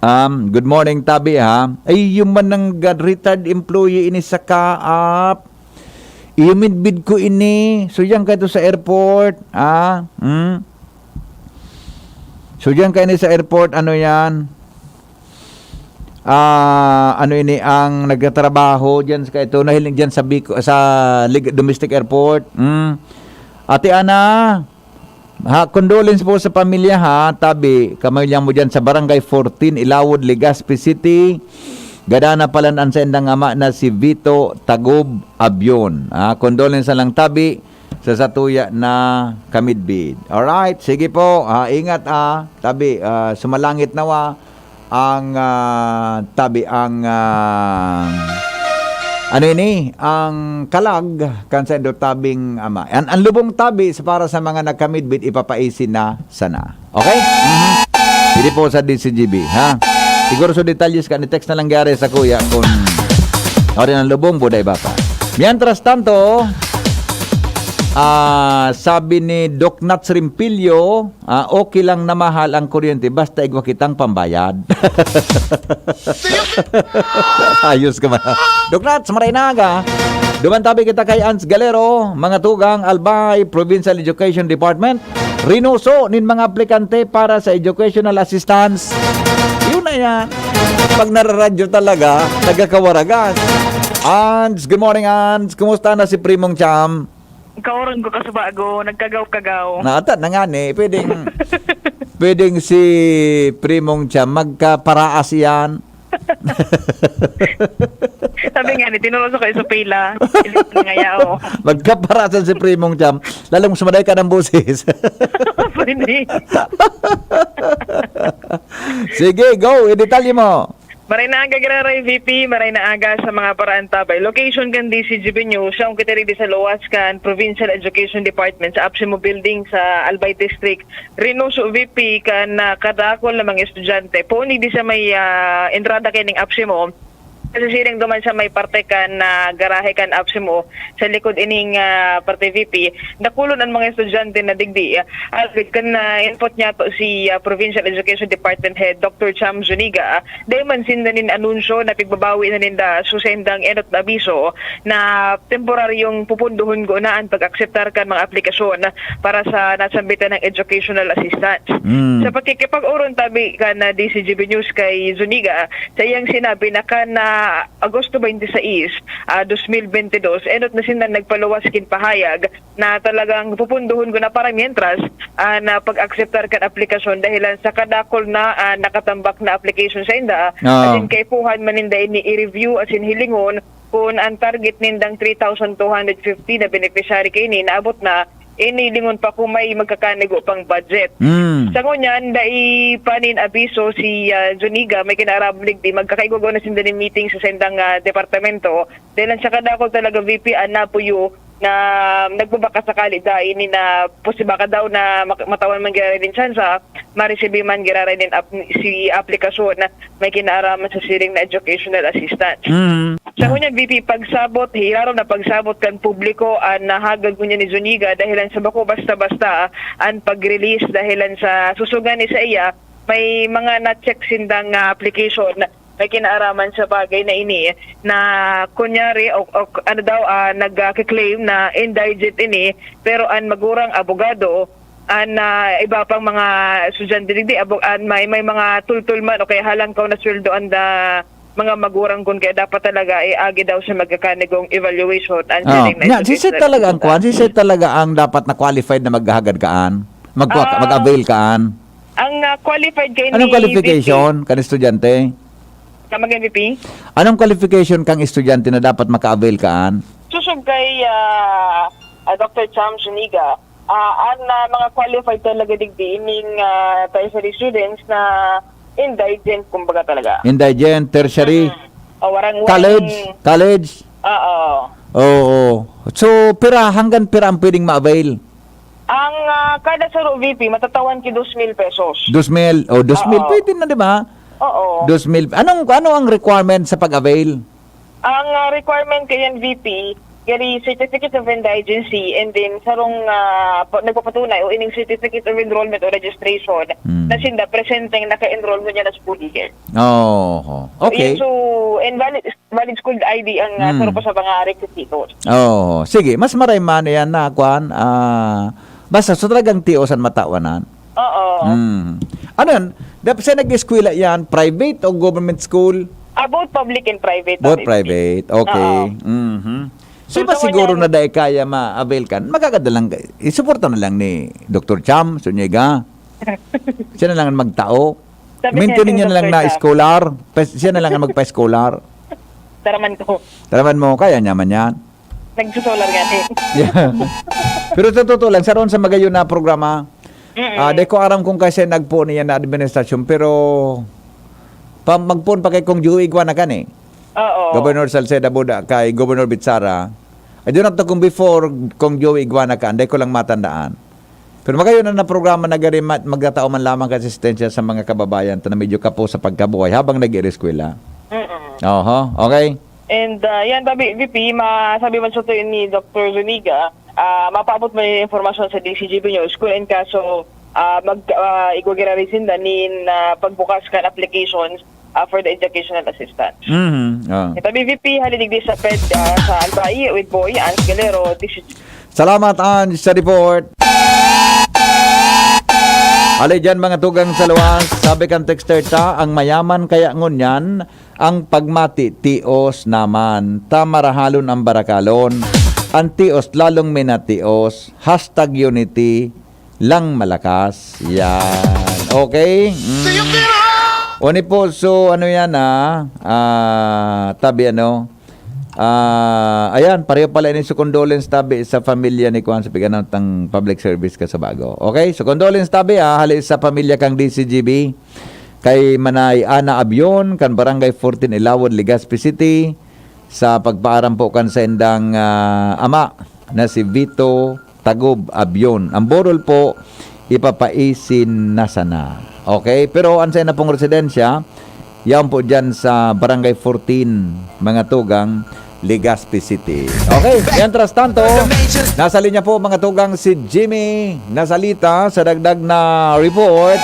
Um, good morning, tabi, ha? Ay, yung man nang ga-, retired employee ini sa Kaap. Iyo, midbid ko ini. So, diyan ka to sa airport, ah? Hmm? So, diyan ka ini sa airport, ano yan? Ah, ano ini ang nagtatrabaho diyan sa ito, nahiling diyan sa Bico-, sa Lig-, domestic airport? Hmm? Ate Ana, ha, condolence po sa pamilya, ha, tabi, kamayon mo diyan sa Barangay fourteen, Ilawod, Legazpi City. Gadana palan an saindang ama na si Vito Tagob Abion. Ah, condolence na lang, tabi, sa satuya na kamidbid. Alright, sige po. Ah, ingat, ah, tabi, ah, sumalangit nawa ang, ah, tabi, ang, ah, ano ini? Ang kalag kan saindo tabing ama. An, ang lubong tabi sa, para sa mga nagkamidbid, ipapaisi na sana. Okay? Mhm. Hindi po sa D C G B, ha? Siguro sa detalyes ka, ni-text na lang gari sa kuya kung ano rin ang lubong, buday ba pa? Mientras tanto, ah, sabi ni Doc Nats Rimpilyo, ah, "Okay lang na mahal ang kuryente, basta igwa kitang pambayad." Ayos ka ba? Doc Nats, maray na aga. Duman tabi kita kay Ans Galero, mga tugang, Albay, Provincial Education Department. Rinuso nin mga aplikante para sa educational assistance. Yun na yan. Pag nararadyo talaga, taga-Kawaragas. Ans, good morning, Ans. Kumusta na si Primong Cham? Kaurang ko kasubago, nagkagaw-kagaw. Naata na nga ni, pwedeng, pwedeng si Primong Cham, magkaparaas yan. Sabi nga ni, tinulos ako sa pila. Ilit na nga yaw. Magkaparasan si Primong Cham. Lalong sumaday ka ng boses. Pwede. Sige, go. Idetalye mo. Maray na aga, Giraray V P. Maray na aga sa mga paraan tabay. Location kan D C G B News, siya ang kita rin sa luwas kan Provincial Education Department sa Apsimo Building sa Albay District. Reynoso V P kan, ah, kadakol na mga estudyante. Poon digdi sa may, ah, entrada kaining Apsimo, Kasi siring duman sa may parte kan, ah, garahe kan APSEMO, sa likod ining, ah, parte V P, dakulon an mga estudyante na digdi. Ah, alagad kan, ah, input niya to si, ah, Provincial Education Department Head Doctor Cham Zuniga, ah, dai man sinda nin anunsyo na pigbabawi na ninda, so, sa indang enot na abiso na temporaryong pupunduhon guna an pag-akseptar kan mga aplikasyon para sa nasambitan ng educational assistance. Mm. Sa pakikipag-oron tabi kan, ah, D C G B News kay Zuniga, sa iyang sinabi na kan, ah, Agosto twenty-six, ah, dos mil bente dos, enot na sinda nagpaluwas kin pahayag na talagang pupunduhon ko na para mientras, ah, na pag-akseptar kan aplikasyon dahilan sa kadakol na, ah, nakatambak na application sa inda. Ah. Asin kaipuhan man ninda ini i-review asin hilingon kun ang target nindang three thousand two hundred fifty na beneficiary kaini naabot na, ini lingon pa kung may magkakanigo pang budget. Mm. Sa ngunyan, dai pa nin abiso si, ah, Zuniga, may kinaarablig di magkakaigwa na sinda nin meeting sa sendang, ah, departamento. Dahil ang sa kadakol talaga, V P, ang napuyo na nagbabaka sakali dai ni na posiba ka daw na mak-, matawan man giraray nin tsansa, maresibi man giraray nin ap-, si aplikasyon na may kinaaraman sa siring na educational assistance. Mm. Sa ngunyan, V P, pagsabot, hirarom na pagsabot kan publiko an nahagad ngunyan ni Zuniga dahilan sa bako basta-basta an pag-release dahilan sa susugan ni sa iya, may mga na-check sindang, ah, application na may kinaaraman sa bagay na ini na kunyari o, o ano daw, ah, nagka-claim na indigent ini, pero an magurang abogado, an, ah, iba pang mga estudyante digdi, abo-, an may, may mga tultol man o kaya halangkaw na sweldo an da-, mga magurang kun kaya dapat talaga iagi daw sa magkakanigong evaluation an Oh, siring na nya, educational sisay talaga ang assistance. Kwan, sisay talaga ang dapat na qualified na maghahagad kaan? Magkwa-, Ah, mag-avail kaan? Ang, ah, qualified kay Anong ni qualification V P? Kan estudyante? Come again, V P? Anong qualification kang estudyante na dapat maka-avail kaan? Susog kay, ah, ah, Doctor Cham Zuniga, ah, an, ah, mga qualified talaga digdi ining, ah, tertiary students na indigent, kumbaga talaga. Indigent, tertiary. Mm. O, warang, warang College? College? Oo. Oo. So, pira, hanggang pira ang pwedeng ma-avail? Ang, ah, kada saro, V P, matatawan ki dos mil pesos. Dos mil. O, dos mil, Oo. Pwede na, di ba? Oo. Dos mil. Anong, ano ang requirement sa pag-avail? Ang, ah, requirement kayan, V P, gari Certificate of Indigency, and then sarong, ah, pa-, nagpapatunay o ining Certificate of Enrollment o Registration Hmm. na sinda presenteng naka-enroll ngunyan na school year. Oo. So, Okay. yun, so, and valid, valid school I D ang, ah, Hmm. saro pa sa mga requisitos. Oo. Sige, mas maray man yan na, kwan, ah, basta sa talagang tios an matawanan. Oo. Mm. Ano yan? Dap-, sa nag-eskwela yan, private o government school? Ah, both public and private, Both ah, private. Okay. Oo. Mhm. So, So, iba sa siguro kanya na dai kaya ma-avail kan, magaganda lang, isuporta na lang ni Doktor Cham Zuniga. Siya na lang ang magtao. Sabi Maintain niya, niya na lang Doktor na Cham. Scholar. Pa-, siya na lang ang magpa-scholar. Taraman ko. Taraman mo, kaya niya man yan. Nagsusolar nga, eh. Yeah. Pero sa totoo lang, sa ron sa magayon na programa, Mm-mm. ah, di ko aram kung kasi nagpo niya na administrasyon, pero pa, magpoon pa kay Kong Joey Guanacan, eh. Oo. Governor Salceda Buda kay Governor Bitsara. I do not know kung before Kong Joey Guanacan, di ko lang matandaan. Pero magayon na, na programa na gari mat-, magtatao man lamang ka asistensya sa mga kababayan ta na medyo kapo sa pagkabuhay habang nag-iireskwela. Mm-mm. Oho, okay. And, ah, yan, tabi, V P, masabi man sa tuyo ni Doktor Zuniga, ah, mapaabot mo yung informasyon sa D C G B News kung in kaso, ah, mag, ah, igwa giraray sinda nin, ah, pagbukas kan applications, ah, for the educational assistance. Mhm, ah. Tabi, V P, hali digdi sa ped, ah, sa Albay with Boy, Ans Galero, D C G. Salamat, Ans, sa report. Hali dyan, mga tugang sa luwas. Sabi kan texter ta, ang mayaman kaya ngunyan, ang pagmati, tios naman. Ta marahalon ang barakalon. Ang tios, lalong minatios. Hashtag unity lang malakas. Yan. Okay? Mm. Oni po, so, ano yan, ah? Ah, tabi, ano? Ah, ayan, pareho pala ini. So, condolence tabi sa pamilya ni Kuan sa piganatang public service ka sa bago. Okay? So, condolence tabi, ah, hali sa pamilya kang D C G B, kay Manay Ana Abion, kan Barangay fourteen Ilawod, Legazpi City, sa pagpaaram po kan saindang, ah, ama na si Vito Tagob Abion. Ang borol po, ipapaisin na sana. Okay? Pero ang saina pong residensya, Yan po dyan sa Barangay fourteen, mga tugang, Legazpi City. Okay, mientras tanto, nasa linya po, mga tugang, si Jimmy Nasalita sa dagdag na report.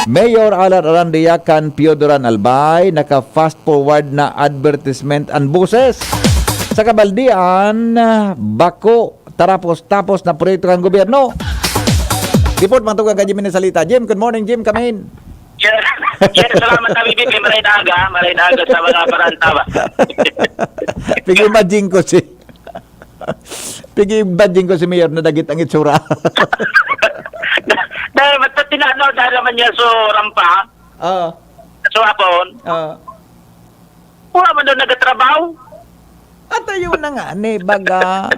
Mayor Alan Arandia kan Piodoran Albay, naka-fast forward na advertisement an boses sa kabaldian, bako tarapos-tapos na proyekto kan gobyerno. Report, mga tugang, kay Jimmy Nasalita. Jim, good morning, Jim, kamin. Sir, sir, salamat sa bibig. Maray na aga, maray na aga sa mga paranta ba? Pig-imagine ko si... Pig-imagine ko si Mayor na dagit ang itsura. Dahil ba't tinanaw dahil naman niya so rampa? Oo. So hapon, Oo. wala man daw nagatrabaho. At ayun na nga, ni baga.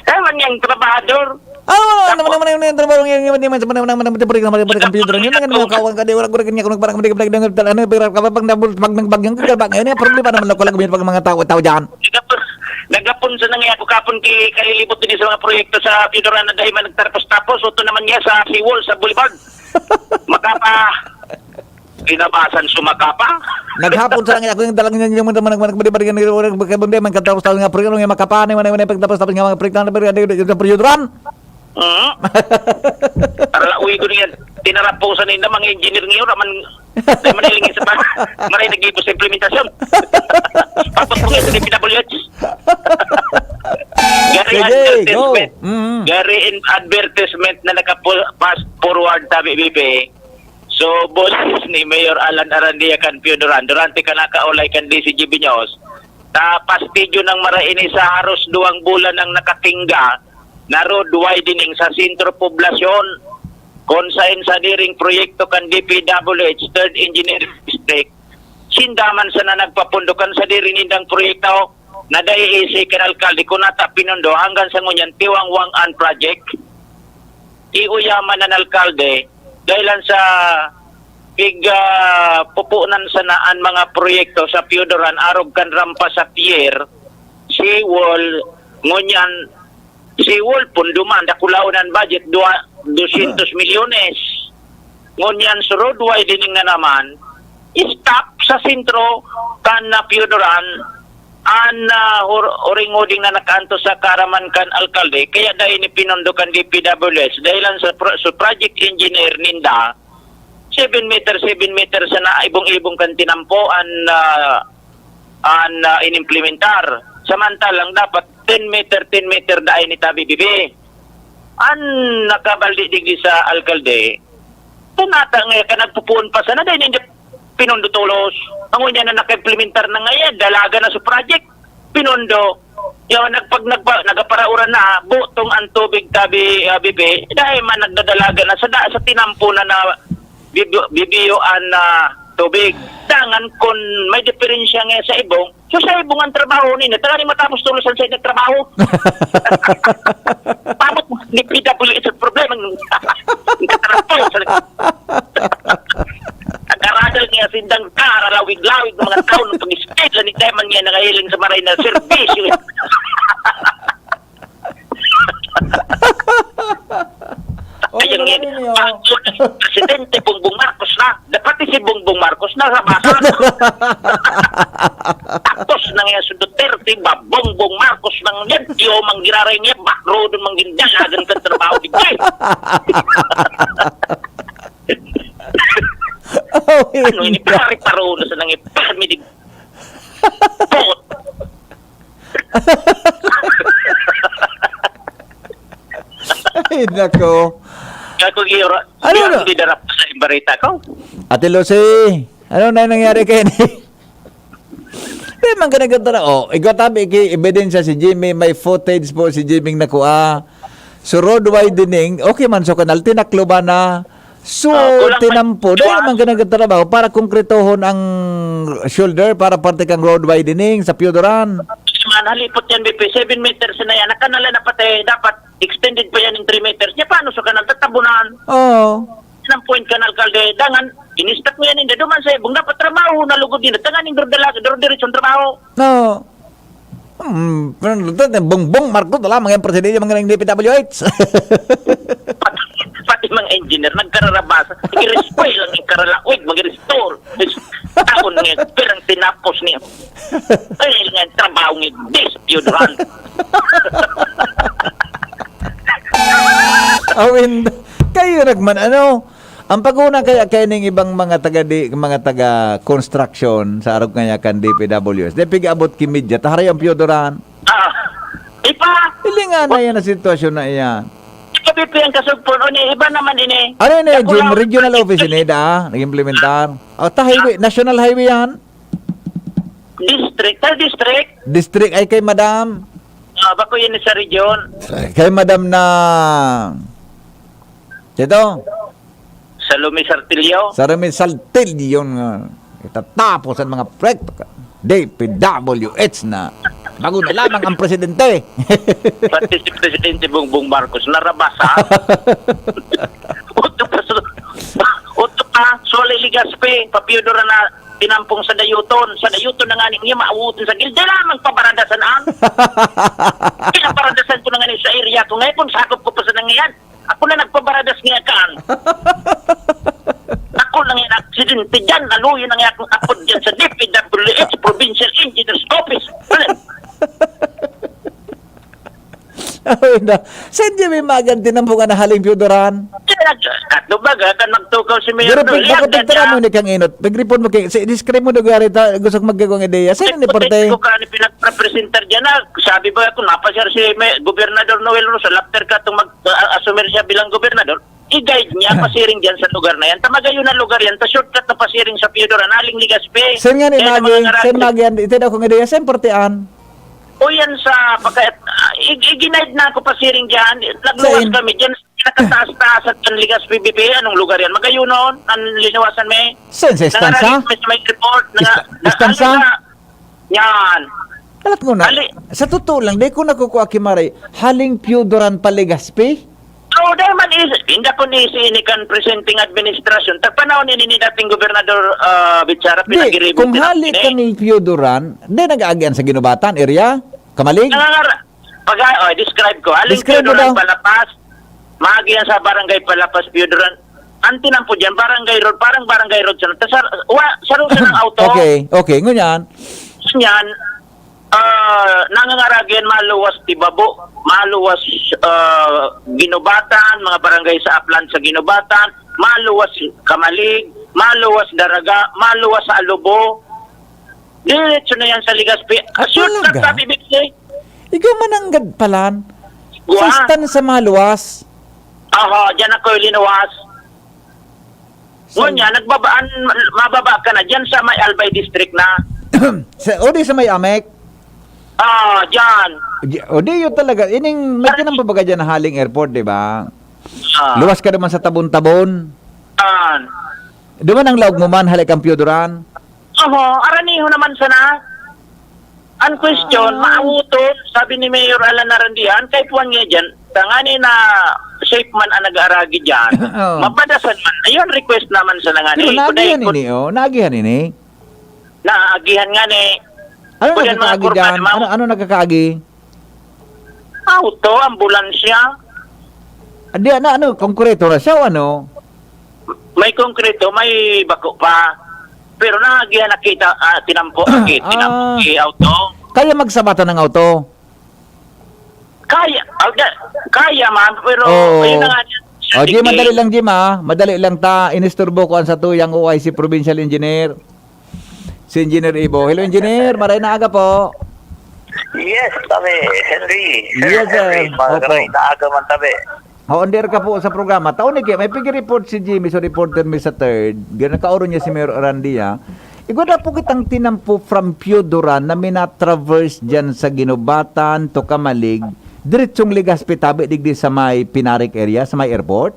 Dahil man niyang trabahador. Ah, wala naman naman yung trabaho ngayon, hindi man sa panahon naman ng computer. Yun na nga naman, kawan ka, di wala ko rin niya kung nagparang ano, pero kapag pag nabul-, pag nagbagyang ka, ba, ngayon yung problema naman, wala ko lang pag mga tao, tao dyan. Nagapon, nagapon sa nangyay ako kapon ki kalilibot din sa mga proyekto sa Piodoran na dahil man nagtarapos-tapos, uto naman niya sa seawall, sa boulevard. Makapa, kinabasan sumakapa. Naghapon sa langit, ako yung dalang niya, yung mga manag-, manag-, manag-, manag-, manag-, manag-, manag-, manag-, manag-, tapos-tapos nga proyekto, nga makapanay, manay, manay, pagtapos-tapos nga mga proyekto, na pero yung Piodoran. Hmm? Para la uwi ko niyan. Tinarapusan nila mga engineer ngayon, raman, raman nilingin sa pa, maray nag-ibo sa implementasyon. Tapos po ngayon, sa D P W H. Gary Sige, go. advertisement. Mm. Gary in advertisement na naka-pass forward sa B B P. So, boses ni Mayor Alan Arandia kan Piodoran, durante ka nakaulay kan D C G Binyos, ta pastidyo ng maraini sa haros duwang bulan ang nakatingga na road widening sa sentro poblasyon, kun saen sa diring proyekto kan D P W H Third Engineering District, sinda man sana nagpapundokan sa diri nindang proyekto na dai isi kan alkalde kun nata pinundo hanggang sa ngunyan tiwangwang an project. Iuyaman an alkalde dahil sa pig, ah, pupunan sana an mga proyekto sa Piodoran arog kan rampa sa pier, seawall, ngunyan seawall, pundo man, dakulaon an budget, dua, dosyentos milyones. Ngunyan sa road widening na naman, stop sa sentro kan na Piodoran, an, ah, hur-, huringoding na nakaantos sa karaman kan alkalde, kaya dai ni pinundo kan D P W H, dahil lang sa pro-, sa project engineer ninda, seven meter, seven meter sana ibong-ibong kan tinampo an, ah, an, ah, inimplementar. Samantalang dapat ten meter, ten meter dai ni tabi bibi. An nakabaldi digdi sa alkalde, tunata nga ka nagpupuon pa sana, dai ninda pinundo tolos. Ang unya na naka-implementar na nga yan, dalaga na sa project, pinundo. Yaw, nagpag-, nagpa-, nagaparaoran na, butong ang tubig, tabi, ah, bibi, dahil man nagdadalaga na sa da-, sa tinampo na na bibi-, bibiyoan na tubig. Dangan kun may diferensya nga sa ibong, so sa ibong ang trabaho nila, tanganing matapos tolos ang sa trabaho. Tapos, ni P W H ang problema. Nagkatarapo sa nag-aradal niya sindang karalawig-lawig ng mga tao ng pag-eskwela ni Teman niya nangahiling sa maray na serbisyo. Okay, Ayun wala nga, din yun. ang Presidente Bongbong Marcos na. Dapat si Bongbong Marcos na sa basa. Tapos na nga si Duterte ba, Bongbong Marcos nang yan, tiyo manggiraray niya, bakro doon manggindalagan sa trabaho di Jay. Oh, Ano ini, pare, paro na sa nang ipami di pot. Ay, nako. Kako, Giro, Ano Giro, na? Hindi darap sa barita ko. Ate Lucy, ano na yung nangyari kayo ni? Di man ka nagtatara. Oh, ikaw tabi, ki ebidensya si Jimmy, may footage po si Jimmy nakua. So, road widening, okay man, so kanal, tinaklo ba na? So, Ah, kulang pa- tinampo, dahil man ka nagtatrabaho para konkretohon ang shoulder para parte kang road widening sa Piodoran. Man, halipot yan, B P, seven meters na yan. Nakanala na pati, dapat extended pa yan ng three meters. Niya, paano sa kanal? Tatabunan. Oo. Yan ang point kan alkalde. Dangan, in-stop mo yan, hindi. Duman sa ibong, dapat trabaho, nalugod din. Tangan yung dordalaga, dordiritso ang trabaho. No. Hmm, pero ito, Bongbong Marcos, wala, mga presidente, mga D P W H. Pati, pati mga engineer, nagkararabasa. Mag-respray lang yung karalawig, mag-restore. Pirang tinapos niya. Ay, nga trabaho ni Dispute Run. Awin, kayo nagman ano? Ang paguna kaya kaya ning ibang mga taga di, mga taga construction sa arog kaya kan D P W S. Di pig-abot ki media, taharay ang piyudoran. Ah, ipa, Hilingan na yan ang sitwasyon na iyan. Ipa-B P ang kasugpon. O ni, iba naman ini. Ano yun eh, Ako Jim? lang- Regional office ini, da? Nag-implementar? O, ta highway, national highway yan? District. Sa district. District ay kay madam. Ah, bako yan sa region. Kay madam na... Ito, Sa Lumis Artilio. sa Remy Saltillo nga itatapos ang mga proyekto ka. D P W H na. Bago na lamang ang presidente. Pati si Presidente Bongbong Marcos. Narabasa. Uto pa. Uto pa. Soli Ligaspi. Papiyodora na tinampong sa Dayuton. Sa Dayuton na nga niya mauutin sa gilid. Dala magpabaradasan ang. Pinaparadasan ko na nga ni sa area ko. Ngayon kung sakop ko pa sa nangiyan. Ako na nagpabaradas niya kaan. Ako lang yung aksidente dyan. Naluyo na nga akong apod dyan sa D P W H, Provincial Engineer's Office. Ano? Ay na. Saan di may maganti ng mga nahaling piyudoran? Kaya, ano ba, kan magtukaw si Mayor Pero Noel, pag bako yan, pagtara yan. mo ni kang inot, pag-report mo kay, sa describe mo lugar ito, gusto kong magkagawang ideya. Saan ni porte? Ko ka ni pinagpresentar dyan na, sabi ba ako, napasyar si may, Gobernador Noel Rosal, after ka itong mag-asumir siya bilang gobernador, i-guide niya pasiring dyan sa lugar na yan. Tamagayon na lugar yan, ta shortcut na pasiring sa Piodora, naling Ligaspi. Saan nga ni Kaya Magi? mga Saan ngarag- Magi? Ito daw kung ideya. Saan portean? O yan sa pagka ah, i- i-guide na ako pasiring diyan. Nagluwas Saan? Kami diyan. Nakataas-taas at ang Ligas P B P. Anong lugar yan? Magayon noon. Ang liniwasan may Saan sa Estansa? May, may report na Esta- na- Estansa? ano na- Yan. Alat mo na, Ali- sa totoo lang, di ko nakukuha ki Maray, haling Piudoran pa Legazpi? Oo, dahil man is, hindi ko ni si ini kan presenting administrasyon. Tagpanahon ini ni dating gobernador uh, Bichara, Di, pinagiribo kung hali ni kami Piudoran, di nag-aagian sa Ginubatan area? Kamalig? Nangangara, pag, oh, describe ko. Haling Describe mo Piudoran daw. Palapas, maagihan sa Barangay Palapas, Piudoran. Ang tinampo dyan, Barangay Road, parang Barangay Road sa, sa, wa, saro sa ng auto. Okay, okay. Ngunyan, Yan, ah, nangangaragian maluwas Tibabo, maluwas ah, Ginubatan, mga barangay sa Aplan sa Ginubatan, maluwas Kamalig, maluwas Daraga, maluwas sa Alubo. Diretso na yan sa Legazpi. Ah, Shortcut talaga? Sabi, Bixie. Ikaw mananggad palan. Guwa? Sa Estansa maluwas. Aha, dyan ako linuwas. Sa- Ngunyan, nagbabaan, mababa ka na dyan sa may Albay District na. Sa, o di sa may Amek. Ah, dyan. Di- O di yun talaga. Ining, may tinampo baga dyan na haling airport, di ba? Ah, Luwas ka naman sa Tabon-Tabon. Yan. Duman ang laog mo man, halik ang Piudoran. Oho, araniho naman sana. Ang question, Ah. maawuton, sabi ni Mayor Alan Narandian, kay puwan nga dyan, tangani na safe man ang nag-aaragi dyan, Oo. mabadasan man. Ayun, request naman sa nangani. Pero naagihan Kuday- ini, oh. Naagihan ini. Naagihan nga ni. Ano Kuya, mga nakakaagi kurban, dyan? ma'am. Ano, ano nakakaagi? Auto, ambulansya. Hindi, ano, ano, konkreto na siya o ano? May konkreto, may bako pa. Pero naagihan nakita, ah, tinampo, nakita, tinampo, Ah. si auto. Kaya magsabatan ng auto? Kaya, ah, da- kaya man, pero Oo. ayun na nga. O, di, madali lang, Jim, ha? Madali lang ta. Inisturbo ko ang satuyang O I C Provincial Engineer. Si Engineer Ibo. Hello, Engineer. Maray na aga po. Yes, tabi, Henry. Yes, sir. Henry, Opo. maray na aga man, tabi. O, under ka po sa programa. Taon ni Kim, may pig-report si Jimmy, so reporter mi sa third. Ganun kauro niya si Mayor Arandia. Igwa na po kitang tinampo from Piudoran na minatraverse dyan sa Ginubatan to Kamalig. Diretsong Legazpi tabi digdi sa may Pinarik area, sa may airport.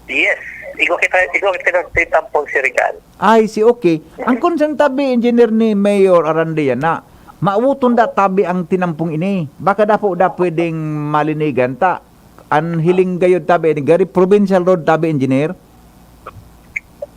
Yes. Igo kita, igo kita ng titampong sirigal. Ay, si okay. Ang concern tabi, engineer ni Mayor Arandia na mauton da tabi ang tinampong ini. Baka dapo da pwedeng malinigan ta. Ang hiling gayod tabi, ini gari provincial road tabi, engineer.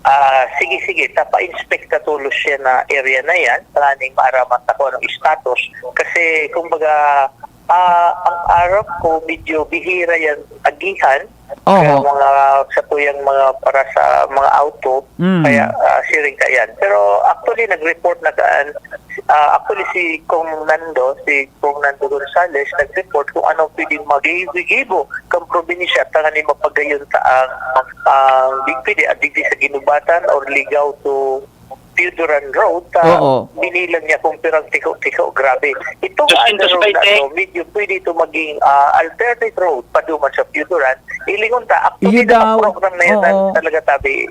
Ah, sige, sige. Tapa-inspect ka tulos siya na area na yan. Planning maaraman ta kung anong status. Kasi, kumbaga, ah, ang Arab ko, medyo bihira yan agihan. Oho. Kaya mga satuyang mga para sa mga auto, Mm. kaya, ah, siring ka yan. Pero actually, nag-report na kaan, ah, actually, si Kong Nando, si Kong Nando Gonzales, nag-report kung ano pwedeng magigibo kang probinsya, tanganing mapagayon ta ang, ang, di pwede, ah, digdi sa Guinobatan or Ligao to Pio Duran Road, ah, Oo. binilang niya kung pirang tiko-tiko, grabe. Itong Dosyentos other road na baynte. to, medyo pwede ito maging, ah, alternate road, paduman sa Pio Duran. Ilingon ta, actually, Iyo daw. nakaprogram na yan Oo. talaga, tabi,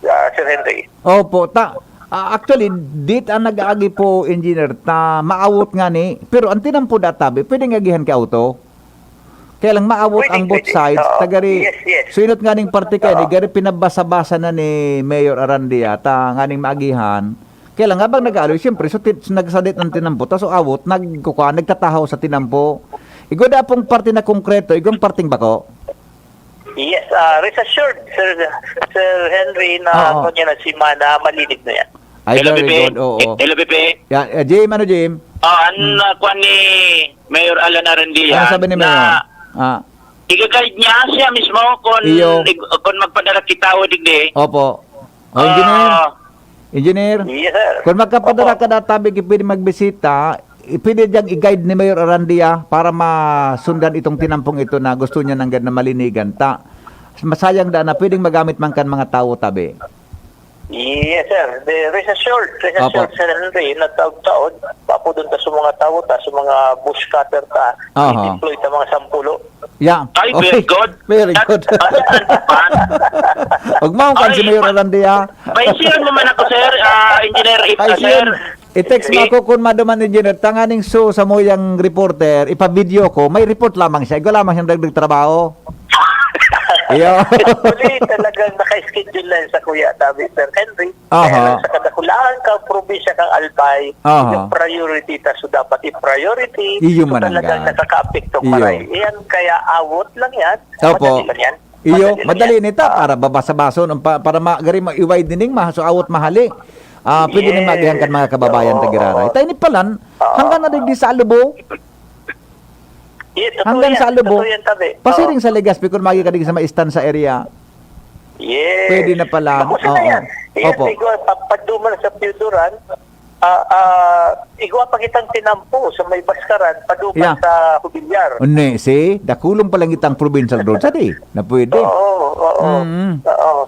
ah, Sir Henry. Opo, ta-, ah, actually, dit ang nag-aagi po, engineer, ta maawot nga ni, pero ang tinampo da tabi, pwedeng agihan ki auto. Kaya lang, maawot Pwede, ang both pwede. sides. Oo. Tagari, Yes, yes. so inot nga ning parte ka, Oo. ni gari pinabasa-basa na ni Mayor Arandia, ta nganing maagihan. Kaya lang, habang nag-aaloy, siyempre, so, ti-, nagsadit ang tinampo, ta so awot, nagkukuha, nagtatahaw sa tinampo. Igwa da pong parte na konkreto, igwang parteng bako. Yes, ah, rest assured, Sir, Sir Henry, na Oo. ano niya na semana, malinis na yan. Ay, Hello, very Pipi. good, oo. Eh, hello, Pipi. Ya, eh, Jim, ano, Jim? Ah, an, Hmm. ah, kwan ni Mayor Alan Arandia Ano sabi ni na Mayor? Ah. i-guide niya siya mismo kung Iyo. ig-, kung magpadara kita o digdi. Opo. O, engineer? Ah. Engineer? Yes, sir. Kung magkapadara Opo. ka na tabi, pwede magbisita, i-, pwede diyang i-guide ni Mayor Arandia para masundan itong tinampong ito na gusto niya nanggad na malinigan ta. Masayang da na pwedeng magamit man kan mga tawo tabi. Yes, sir. The rest assured, rest Opo. assured, Sir Henry, na taod-taod, papudon ta sa mga tawo ta, sa mga bush cutter ta, Aha. i-deploy ta mga sampulo. Yeah. Ay, Okay. very good. Very That, good. uh, and, uh, Huwag mo ang Ay, si Mayor pa-, Arandia. paisiyon mo man ako, sir, ah, engineer, if, ah, Paisiyon. sir. I-text mo Sige. ako kung maduman, engineer. Tanganing so, sa muyang reporter, ipa-video ko, may report lamang siya. Igwa lamang siyang dagdag trabaho. Iyo. Actually, talagang naka-schedule na yun sa Kuya Tabi, Sir Henry. Aha. Kaya lang sa kadakulahan kang probinsya kang Albay, Aha. yung priority ta, so dapat i-priority. Iyo So, man ang talagang gan. nakakaapekto Iyo. maray. Yan, kaya awot lang yan. Opo. Madali lang yan. Iyo, Madali lang madali yan. nita Ah. para babasa-bason, ang pa-, para ma-, gari ma-, i-wide nining ma-, so awot mahali. Ah, pwede na Yes. magihan kan mga kababayan Oo, tagirara. oo. Tayo ni Palan, Oo. hanggang na digdi sa Alubo. Yes, totoo Hanggang yan. sa Alubo. Totoo yan, tabi. Pasiring Oo. sa Legazpi, kung magi ka digdi sa Maistan sa area. Yes. Pwede na pala. Makusa na Oo. yan. Yan, Opo. Igwa, pa-, paduman sa Pio Duran, ah, ah, igwa pa kitang tinampo sa may Baskaran, paduman Yeah. sa Jubilar. Uni, see? Dakulong palang itang provincial road, sa di? Na pwede. Oo, oo. Mm. Oo.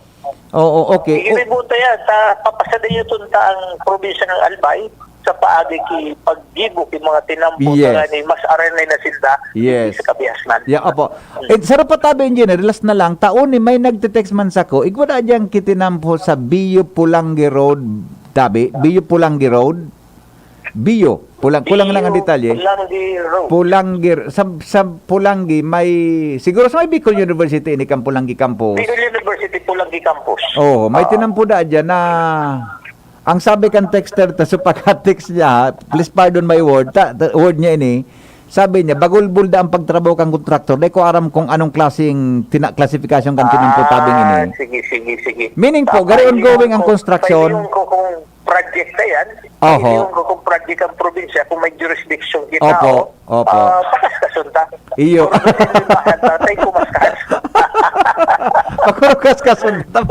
Oo, okay. Sige, O- may buta yan. Sa papasadayoton ta ang probinsya ng Albay, sa paagi ki paggibo ki mga tinampo Yes. na gani, mas aranay na sinda, Yes. sa kabiasnan. Yeah, opo. Mm. Eh, saro pa tabi, engineer, last na lang, taon ni may nagte-text man sako, igwa na diyang kitinampo sa Bio Pulangi Road, tabi, Bio Pulangi Road, Bio, Pulang-, kulang lang ang Bio detalye. Pulangi Road. Pulangi, sa, sa Pulangi, may, siguro sa may Bicol University, ini kan Pulangi Campus. Bicol University, Pulangi Campus. Oo, may Oo. tinampo da dyan na Ang sabi kan texter ta, so pagka-text niya, ha, please pardon my word, ta, ta, word niya ini, sabi niya, "Bagulbol da ang pagtrabaho kan kontraktor. Di ko aram kung anong klaseng tina-, klasifikasyon kan tinampo tabing ini." Ah, sige, sige, sige. Meaning po, gari ongoing ang construction. Papailiyon ko kung project na yan. Oho. Papailiyon ko kung project ang probinsya, kung may jurisdiction kita, Opo. oh. Opo. Ah, pakaskason ta. Iyo. Puro sa simbahan ta, tay kumaskas. Pagkuro kaskason ta.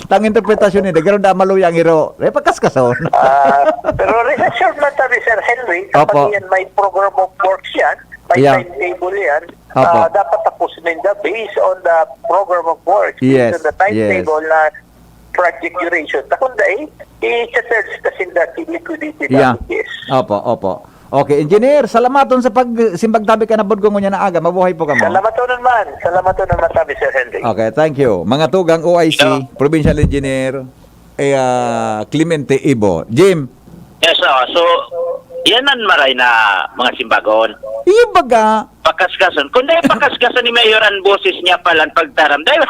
Tang interpretasyon ni, nagkaroon na maluya ang iro. Eh, pagkaskason. Ah, pero rest assured man tabi, Sir Henry, kapag Opo. yan may program of works yan, may Yeah. timetable yan, Opo. ah, dapat tapos na yun, based on the program of works, Yes, based on the timetable yes. na project duration. Ta kung dai, i-charge ta sinda ki liquidity Yeah. damages. Opo, opo. Okay, engineer, salamaton sa pagsimbag tabi kan abot ko ngunyan na aga. Mabuhay po kamo. Salamaton man. Salamaton man tabi, Sir Henry. Okay, thank you. Mga tugang O I C, Yeah. Provincial Engineer, eh, ah, Clemente Ibo. Jim. Yes, oh. So, yan ang maray na mga simbagon. Iyo baga. Pakaskason. Kung dahil pakaskason ni Mayor ang boses niya pala ang pagtaram. Dahil,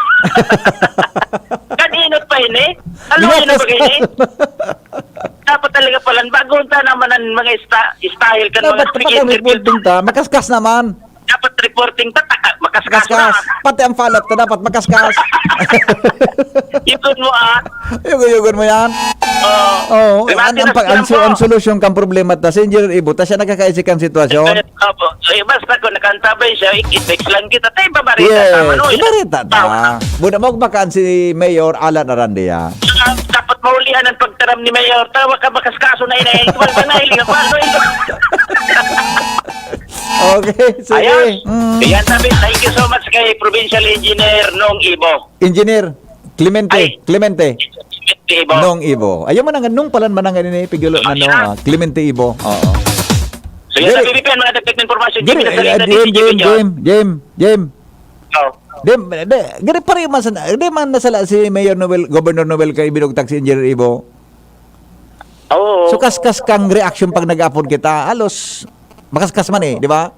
kaninot pa ini? Ano Yes. yun ang bagay ini? Dapat talaga pala, bago ta naman ang mga ista-, style kan Dapat mga pag interview. reporting ta, makaskas naman. Dapat reporting ta, taka, makaskas Makaskas. na. Pati ang follow-up ta, dapat makaskas. Ikon mo, ah. Yugo-yugon mo yan. Oo, ang, ang, pag, ang, so-, ang solusyon kang problema ta, si Engineer Ibo, ta siya nakakaisip kang sitwasyon. Opo. So, eh, basta kung nakantabay siya, i-, i-text lang kita. Tayo, babarita ta, yes, Manoy. Ibarita ta. Tawa. Buda mo, bakaan si Mayor Alan Arandia. Ah, dapat maulian ang pagtaram ni Mayor. Tawa ka, bakas kaso na inayin. Kung ba na, hiling ako, ano ito? Okay, sige. Ayun. Mm. Yan, sabi, thank you so much kay Provincial Engineer Nong Ibo. Engineer Clemente, Ay. Clemente. Clemente Ibo. Nong Ibo. Ayaw mo na nga, nung palan manangan ini, pigulo na, no? Ah, Clemente Ibo. Oo. So, yan, Gary. Sa B B P N, mga dagdag na impormasyon, Gary, Jimmy, nasalita eh, ni Jim, si Jimmy Jim, John. Jim, Jim, Jim. Oh. Di, di, Gary, pare, mas, di man nasala si Mayor Noel, Governor Noel kay binugtak si Engineer Ibo. Oo. So, kaskas kang reaksyon pag nag-apod kita. Halos, makaskas man eh, di ba?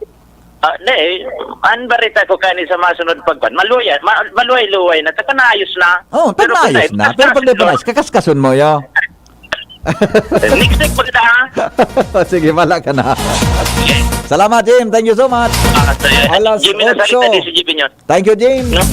Ah, di, eh, ang barita ko kani sa masunod pagkuan, maluya-, ma-, maluway-luway na, taka naayos na. Oh, pero pag naayos na. Pero pag di pa naayos, kakaskason mo, yo. Next week, pagkita, ha? Sige, wala ka na. Salamat, Jim. Thank you so much. Ah, sige. Alas Jimmy, nasalita otso. Di si Jimmy yun. Thank you, Jim. No.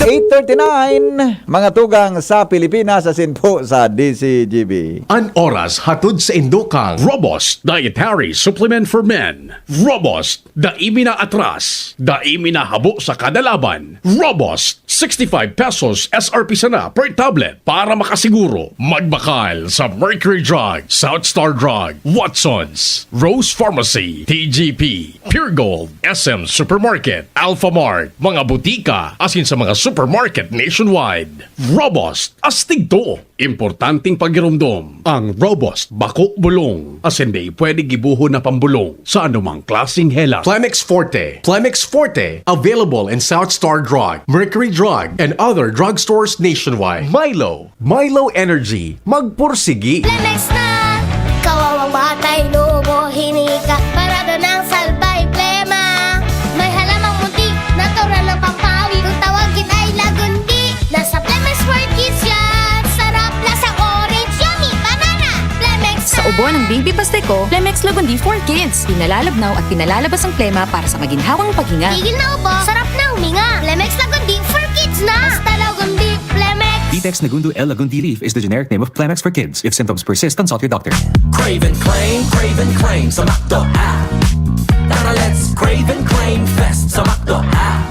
Eight thirty-nine, mga tugang sa Pilipinas, asin po sa D C G B. An oras hatod sa indokang Robust Dietary Supplement for Men. Robust, dai mi na atras, dai mi na habo sa kada laban. Robust, sixty-five pesos S R P sana per tablet. Para makasiguro, magbakal sa Mercury Drug, South Star Drug, Watsons, Rose Pharmacy, T G P, Pure Gold, S M Supermarket, Alpha Mart, mga butika, asin sa mga supermarket nationwide. Robust, astig to. Importanteng pagiromdom, ang Robust bako bulong, asin dai pwede gibohon na pambolong sa anumang klaseng hela. Plemex Forte. Plemex Forte, available in South Star Drug, Mercury Drug, and other drugstores nationwide. Milo. Milo Energy. Magpursigi. Plemex na! Kawawang batay, lobo, hinika, parada ng salbay, plema. May halamang munti, natural ng pampawi. Kung tawagin ay lagundi, nasa Plemex for Kids yan. Sarap, lasang orange, yummy, banana. Plemex Sa na! Ubo ng Baby Pasteco, Plemex Lagundi for Kids. Pinalalabnaw at pinalalabas ang plema para sa maginhawang paghinga. Tigil na ubo, sarap na huminga. Plemex Lagundi for Kids na! Basta Lagundi, Plemex! Vitex Nagundo L Lagundi Leaf is the generic name of Plemex for Kids. If symptoms persist, consult your doctor. Crave and claim, crave and claim sa McDo app. Tara, let's crave and claim fest sa McDo app.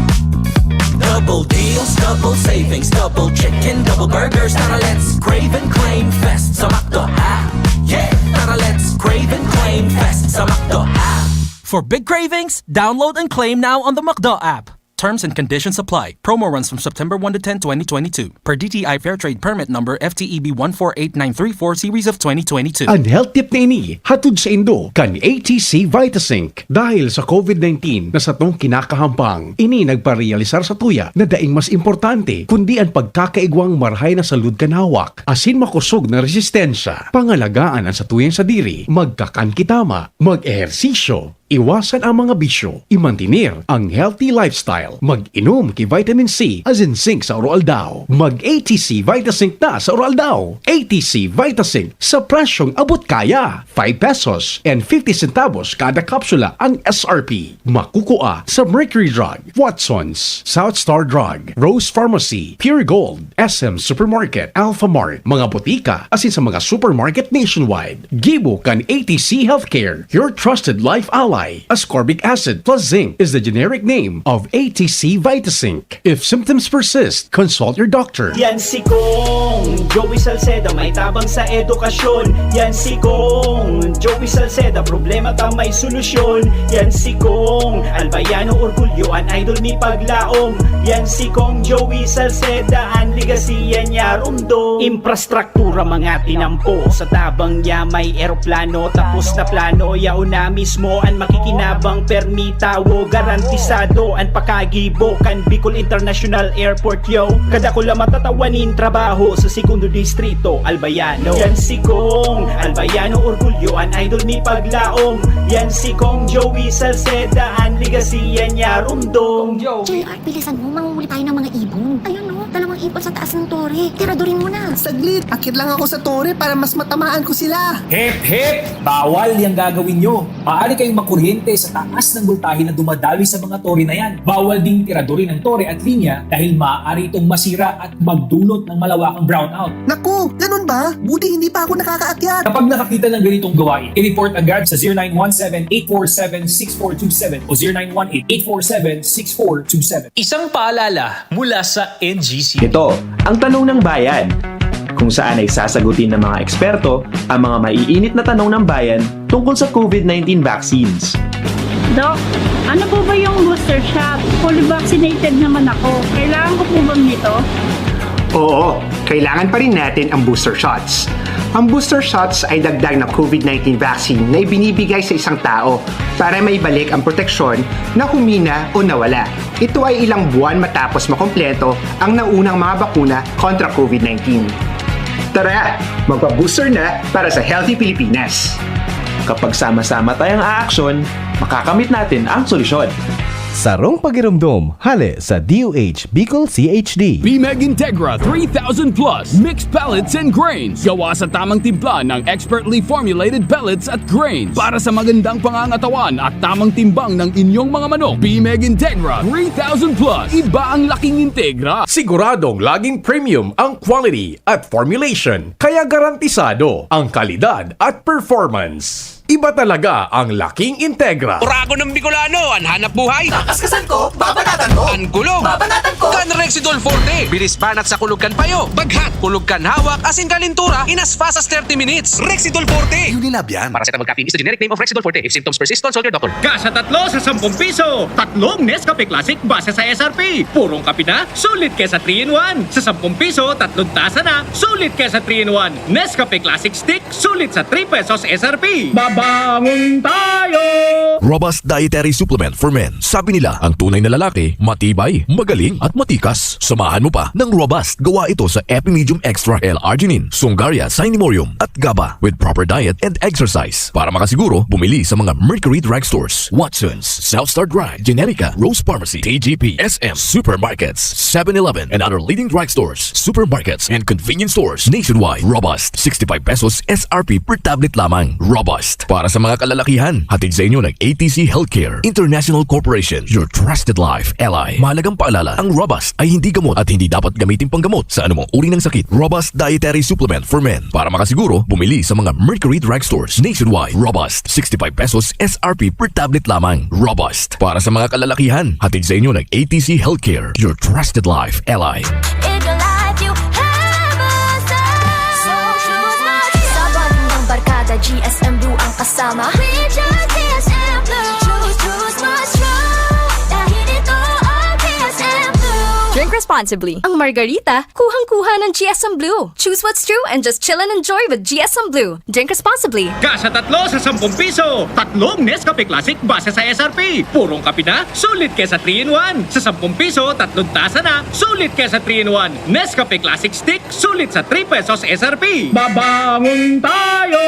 Double deals, double savings, double chicken, double burgers. Tara, let's crave and claim fest sa McDo app. Yeah! Tara, let's crave and claim fest sa McDo app. For big cravings, download and claim now on the McDo app. Terms and conditions apply. Promo runs from September one to ten, twenty twenty-two. Per D T I Fair Trade Permit Number F T E B one four eight nine three four series of twenty twenty-two. An health tip na ini, hatod saindo kan A T C Vitasync. Dahil sa COVID nineteen na satong kinakahampang, ini nagparealisar satuya na daing mas importante kundi an pagkakaigwang marahay na salud kan hawak asin makosog na resistensya. Pangalagaan an satuyang sadiri, magkakan ki tama, mag-ehersisyo, iwasan ang mga bisyo, imantener ang healthy lifestyle, mag-inom ki vitamin C asin zinc sa aroaldaw. Mag-A T C Vitasync na sa aroaldaw. A T C Vitasync sa presyong abot kaya. Five pesos and fifty centavos kada kapsula ang S R P. Makukua sa Mercury Drug, Watsons, South Star Drug, Rose Pharmacy, Pure Gold, S M Supermarket, Alpha Mart, mga botika, asin sa mga supermarket nationwide. Gibo kan A T C Healthcare, your trusted life ally. Ascorbic acid plus zinc is the generic name of A T C Vitasync. If symptoms persist, consult your doctor. Yan si Kong Joey Salceda, may tabang sa edukasyon. Yan si Kong Joey Salceda, problema ta may solusyon. Yan si Kong Albayano Orgulyo, an idol mi paglaom. Yan si Kong Joey Salceda, an legacy yan niya rumdom. Infrastruktura mga tinampo, sa tabang niya may eroplano. Tapos na plano, yaon na mismo an makikinabang. Permi tawo, garantisado an pakagibo kan Bicol International Airport, yo. Kadakula matatawa nin trabaho sa Segundo Distrito, Albayano. Yan si Kong Albayano Orgulyo, an idol mi paglaom. Yan si Kong Joey Salceda, an legacy yan niya rumdom. J R, bilisan mo, manguhuli tayo ng mga ibon. Ayun, no? Dalawang O sa taas ng tore, tiradurin mo na. Saglit, akyat lang ako sa tore para mas matamaan ko sila. Hep, hep! Bawal yang gagawin nyo. Maaari kayong makuryente sa taas ng bultahe na dumadawi sa mga tore na yan. Bawal ding tiradurin ang tore at linya dahil maaari itong masira at magdulot ng malawakang brownout. Naku, ganun ba? Buti hindi pa ako nakakaakyat. Kapag nakakita ng ganitong gawain, i-report agad sa zero nine one seven, eight four seven, six four two seven o zero nine one eight, eight four seven, six four two seven. Isang paalala mula sa N G C. Ito ang Tanong ng Bayan, kung saan ay sasagutin ng mga eksperto ang mga maiinit na tanong ng bayan tungkol sa COVID nineteen vaccines. Doc, ano po ba yung booster shot? Fully vaccinated naman ako. Kailangan ko po bang nito? Oo, kailangan pa rin natin ang booster shots. Ang booster shots ay dagdag na COVID nineteen vaccine na ibinibigay sa isang tao para maibalik ang proteksyon na humina o nawala. Ito ay ilang buwan matapos makompleto ang naunang mga bakuna kontra COVID nineteen. Tara, magpa-booster na para sa healthy Pilipinas! Kapag sama-sama tayong aaksyon, makakamit natin ang solusyon. Sarong pagiromdom, hale sa D O H Bicol C H D. Bimeg Integra three thousand Plus Mixed Pellets and Grains. Gawa sa tamang timpla ng expertly formulated pellets at grains para sa magandang pangangatawan at tamang timbang ng inyong mga manok. Bimeg Integra three thousand Plus. Iba ang laking Integra. Siguradong laging premium ang quality at formulation, kaya garantisado ang kalidad at performance. Iba talaga ang laking Integra. Oragon ng Bicolano, an hanap buhay. Takas ka sangko, babanatan mo. An gulo, babanatan ko. Kan Rexidol Forte, bilis banat sa kulog kan payo. Baghat, kulog kan hawak, asin kalintura, in as fast as thirty minutes. Rexidol Forte. Unilab yan. Paracetamol caffeine is the generic name of Rexidol Forte. If symptoms persist, consult your doctor. Ka sa tatlo sa sampung piso, tatlong Nescafe Classic base sa S R P. Purong kape na, sulit ka sa three in one. Sa sampung piso, tatlong tasa na, sulit ka sa three in one. Nescafe Classic Stick, sulit sa three pesos S R P. Babangon tayo! Robust Dietary Supplement for Men. Sabi nila, ang tunay na lalaki, matibay, magaling, at matikas. Samahan mo pa ng Robust. Gawa ito sa Epimedium Extra L-Arginine, Sungaria, Cinnamomum, at GABA. With proper diet and exercise. Para makasiguro, bumili sa mga Mercury Drugstores, Watson's, South Star Drug, Generica, Rose Pharmacy, T G P, S M, supermarkets, seven eleven, and other leading drugstores, supermarkets, and convenience stores nationwide. Robust, sixty-five pesos S R P per tablet lamang. Robust. Para sa mga kalalakihan, hatid sa inyo ng A T C Healthcare International Corporation, your trusted life ally. Mahalagang paalala, ang Robust ay hindi gamot at hindi dapat gamitin panggamot sa anumang uri ng sakit. Robust Dietary Supplement for Men. Para makasiguro, bumili sa mga Mercury Drugstores nationwide. Robust, sixty-five pesos S R P per tablet lamang. Robust. Para sa mga kalalakihan, hatid sa inyo ng A T C Healthcare, your trusted life ally. In your life, you have a soul. So choose Must True. Sa bonding ng barkada, G S M Blue ang kasama. We choose G S M Blue. Choose, choose Must True. Dahil ito ang G S M Blue. Drink responsibly. Ang Margarita, kuhang-kuha ng G S M Blue. Choose what's true and just chill and enjoy with G S M Blue. Drink responsibly. Ka sa tatlo sa sampung piso, tatlong Nescafe Classic base sa S R P. Purong kape na, sulit ka sa three in one. Sa sampung piso, tatlong tasa na, sulit ka sa three in one. Nescafe Classic Stick, sulit sa three pesos S R P. Babangon tayo!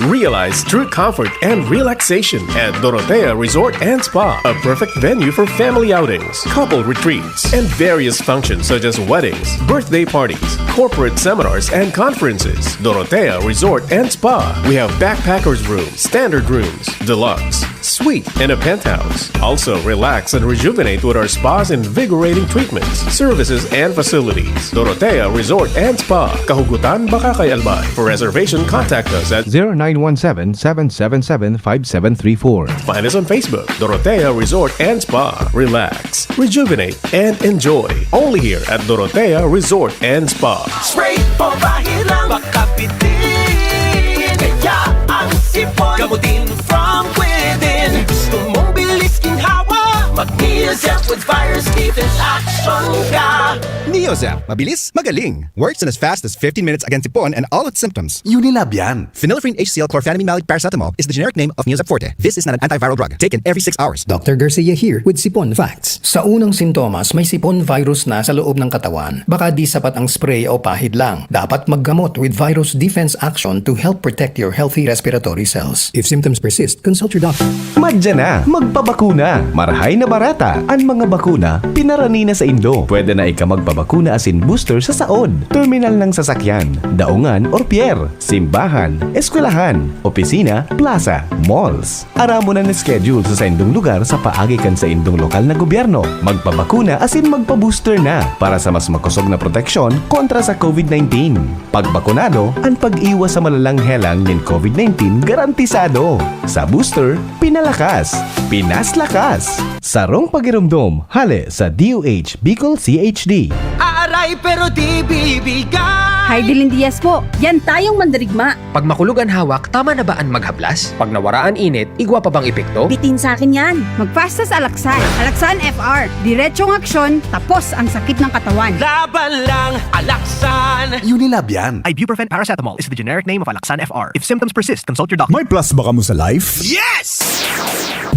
Realize true comfort and relaxation at Dorotea Resort and Spa, a perfect venue for family outings, couple retreats, and various functions such as weddings, birthday parties, corporate seminars, and conferences. Dorotea Resort and Spa. We have backpackers room, standard rooms, deluxe, suite, and a penthouse. Also, relax and rejuvenate with our spa's invigorating treatments, services, and facilities. Dorotea Resort and Spa, Kahugutan, Bacacay, Albay. For reservation, contact us at zero nine one seven, seven seven seven, five seven three four. Find us on Facebook, Dorotea Resort and Spa. Relax, rejuvenate, and enjoy. Only here at Dorotea Resort and Spa. Spray o bahid lang, makapitin. Kaya ang sipon, gamutin from within. Gusto mong bilis ginhawa, mag-Neozep with virus defense action ka. Neozep, mabilis, magaling. Works in as fast as fifteen minutes against sipon and all its symptoms. Unilab yan. Phenylephrine H C L chlorphenamine malic paracetamol is the generic name of Neozep Forte. This is not an antiviral drug. Take it every six hours. Doctor Garcia here with Sipon Facts. Sa unang sintomas, may sipon virus na sa loob ng katawan. Baka di sapat ang spray o pahid lang. Dapat maggamot with virus defense action to help protect your healthy respiratory cells. If symptoms persist, consult your doctor. Madya na, magpabakuna. Marahay na barata an mga bakuna, pinarani na saindo. Pwede na ika magpabakuna bakuna asin booster sa saod, terminal ng sasakyan, daungan or pier, simbahan, eskwelahan, opisina, plaza, malls. Aramon an schedule sa saindong lugar sa paagi kan saindong lokal na gobyerno. Magpabakuna asin magpa-booster na para sa mas makosog na proteksyon kontra sa COVID nineteen. Pagbakunado, an pag-iwas sa malalang helang nin COVID nineteen garantisado. Sa booster, pinalakas, pinaslakas. Sarong pagiromdom, hale sa D O H Bicol C H D. Aray, pero di bibigay. Hi, Dilin Diaz po. Yan tayong mandirigma. Pag makulog an hawak, tama na ba an maghaplas? Pag nawara an init, igwa pa bang epekto? Bitin sa akin yan. Mag-fast sa Alaxan. Alaxan F R. Diretsong aksyon, tapos ang sakit ng katawan. Laban lang, Alaxan! Unilab yan. Ibuprofen paracetamol is the generic name of Alaxan F R. If symptoms persist, consult your doctor. May plus ba kamo sa life? Yes!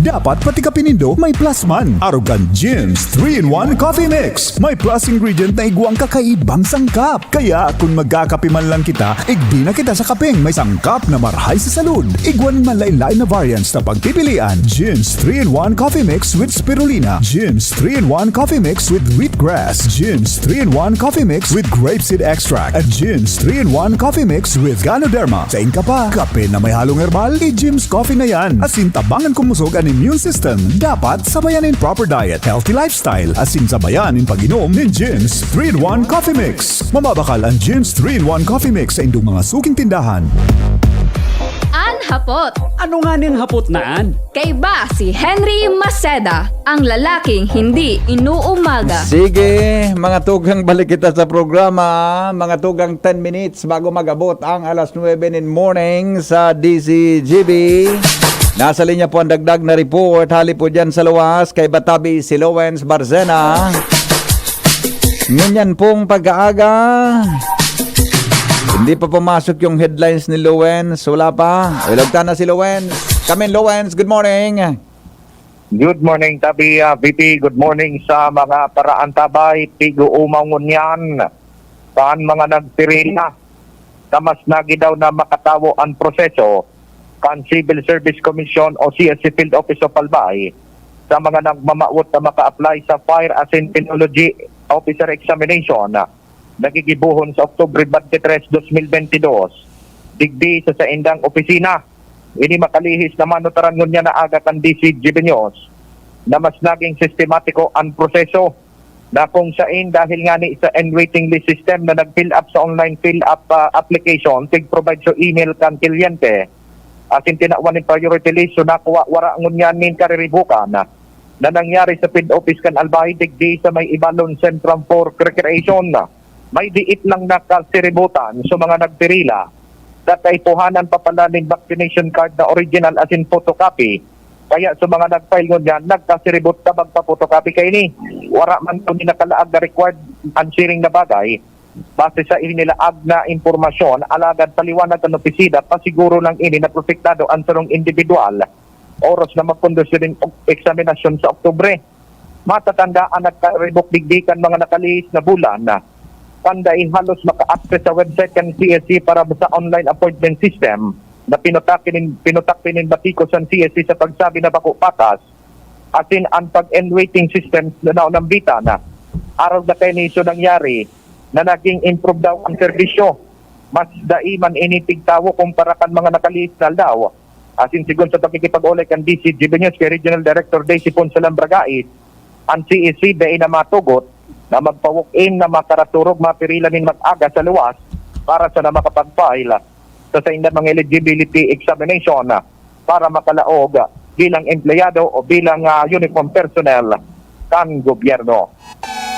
Dapat pati kape nindo may plus man. Arog kan Jim's three-in-one Coffee Mix. May plus ingredient na igwang kakaibang sangkap. Kaya kun magkakape man lang kita, igdi na kita sa kapeng may sangkap na marahay sa salud. Igwa nin manlaen-laen na variants na pagpipilian. Jim's three-in-one Coffee Mix with Spirulina. Jim's three-in-one Coffee Mix with Wheatgrass. Jim's three-in-one Coffee Mix with Grapeseed Extract. At Jim's three-in-one Coffee Mix with Ganoderma. Sain ka pa? Kape na may halong herbal? I-Jim's Coffee na yan. Asin tabangan kumusog an immune system. Dapat sabayan nin proper diet, healthy lifestyle, asin sabayan nin pag-inom nin Jim's three-in-one Coffee Mix. Mababakal an Jim's three-in-one Coffee Mix sa indong mga suking tindahan. An hapot. Ano nga ning hapot na an? Kaiba si Henry Maceda, ang lalaking hindi inuumaga. Sige, mga tugang, balik kita sa programa. Mga tugang, ten minutes bago mag-abot ang alas nuebe nin morning sa D Z G B. Nasa linya po ang dagdag na report. Hali po dyan sa luwas kay Batabi si Lowens Barzena. Ngunyan pong pag-aaga, hindi pa pumasok yung headlines ni Lowens. Wala pa. Ilog ta na si Lowens. Kamin, Lowens, good morning. Good morning, Tabi, ah, V P. Good morning sa mga paraantabay, tig-uumaw ngunyan, kan mga nagpirila, na mas nagi daw na makatawo an proseso kan Civil Service Commission o C S C Field Office of Albay sa mga nagmamawot na maka-apply sa Fire asin Technology Officer Examination na gigibohon sa Oktubre twenty-three, dos mil bentidós, digdi sa saindang opisina. Ini makalihis na manutaran ngunyan na aga kan D Z G B News na mas naging sistematiko an proseso na kung sain dahil ngani sa N-waiting list system na nag-fill up sa online fill up, ah, application, tig-provide sa email kan kliyente, asin tinawan nin priority list, so nakuha, wara ngunyan nin kariribukan na nangyari sa Field Office kan Albay digdi sa may Ibalon Centrum for Recreation. May diit lang nakasiributan sa mga nagpirila na kaipuhanan pa pala nin vaccination card na original asin photocopy. Kaya sa mga nag-file ngunyan, nagkasiribot na magpa-photocopy kaini. Wara man kami nakalaag na required an siring na bagay. Base sa inilaag na impormasyon, alagad paliwanag kan opisina, pasiguro lang ini na protektado an sarong indibidwal oros na magkondusyon nin eksaminasyon sa Oktubre. Matatandaan, nagkaribok digdi kan mga nakalihis na bulan na kan dai halos maka-access sa website kan C S C para sa online appointment system na pinutak nin, pinutak nin batikos an C S C sa pagsabi na bako patas, asin an pag-end waiting system na naunambitan na. Arog na kaini so nangyari na naging improve daw ang serbisyo. Mas dai man ini tigtawo kumpara kan mga nakalihis na aldaw. Asin sigon sa pakikipag-olay kan D Z G B News kay Regional Director Daisy Ponce Lambragais, an C S C dai na matugot na magpa-walk-in na makaraturog mapirila nin mag-aga sa luwas para sana makapag-file sa saindang mga eligibility examination para makalaog bilang empleyado o bilang, ah, uniform personnel kan gobyerno.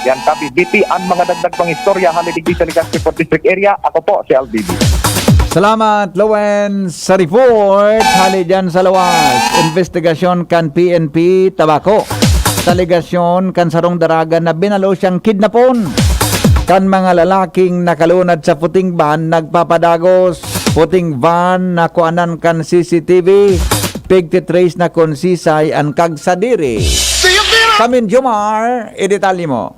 Yan, Tabi V P, ang mga dagdag pang istorya hali digdi sa Legazpi Fourth District Area. Ako po si L B B. Salamat, Lowen, sa report. Hali dyan sa lawas, investigasyon kan P N P Tabaco sa alegasyon kan sarong daraga na binalo siyang kidnapon kan mga lalaking nakalunad sa puting van nagpapadagos. Puting van na kuanan kan C C T V, pigtitrace na kun sisay an kagsadiri. Kamin Jomar, idetalye mo.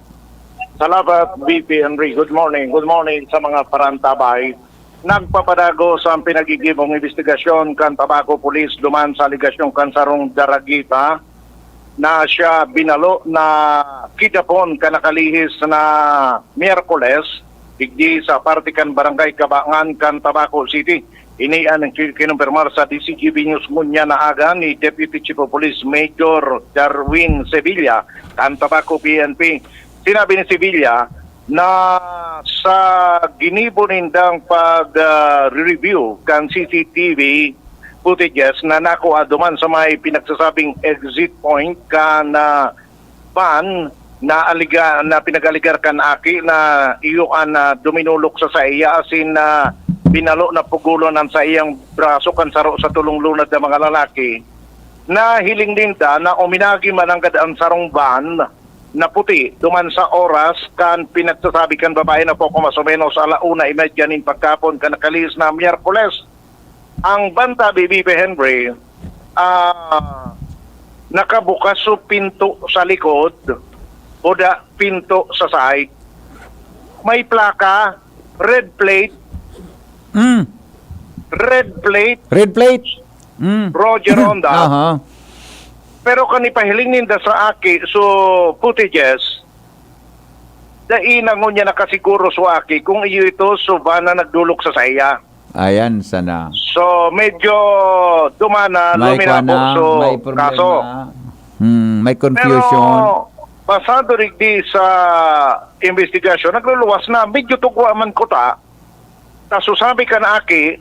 Salamat, V P Henry. Good morning. Good morning sa mga parantabay. Nagpapadagos ang pinagigibong imbestigasyon kan Tabaco Police duman sa alegasyon kan sarong daragita na siya binalo na kidnapon kan nakalihis na Miyerkules, digdi sa parte kan Barangay Kabangan kan Tabaco City. Ini an ki-, kinumpirmar sa D Z G B News ngunyan na aga ni Deputy Chief of Police Major Darwin Sevilla kan Tabaco P N P. Sinabi ni Sevilla na sa ginibo nindang pag, ah, review kan C C T V footages na nakuha duman sa may pinagsasabing exit point kan, ah, van na aliga-, na pinag-aligar kan aki na iyo an, ah, duminulok sa saiya asin, ah, binalo na pugulon an saiyang braso kan saro sa tolong lunad na mga lalaki. Nahiling ninda na uminagi mananggad an sarong van na puti duman sa oras kan pinagsasabi kan babae na poko mas o menos ala una y media nin pagkapon kan nakalihis na Miyerkules. Ang van, tabi, B P Henry, ah, nakabukas so pinto sa likod o da pinto sa side. May plaka, red plate, Mm. red plate, Red plate. Mm. Roger Ronda. Aha. Pero kan ipahiling ninda sa aki, so footages, dai na ngunyan nakasiguro so aki kung iyo ito so van na nagdulok sa saiya. Ayan, sana. So, medyo dumana, May luminabo kwan na, so may problema. kaso. Hmm, may confusion. Pero, pasado digdi sa investigasyon, nagluluwas na, medyo tugwa man kuta. Ta so sabi kan aki,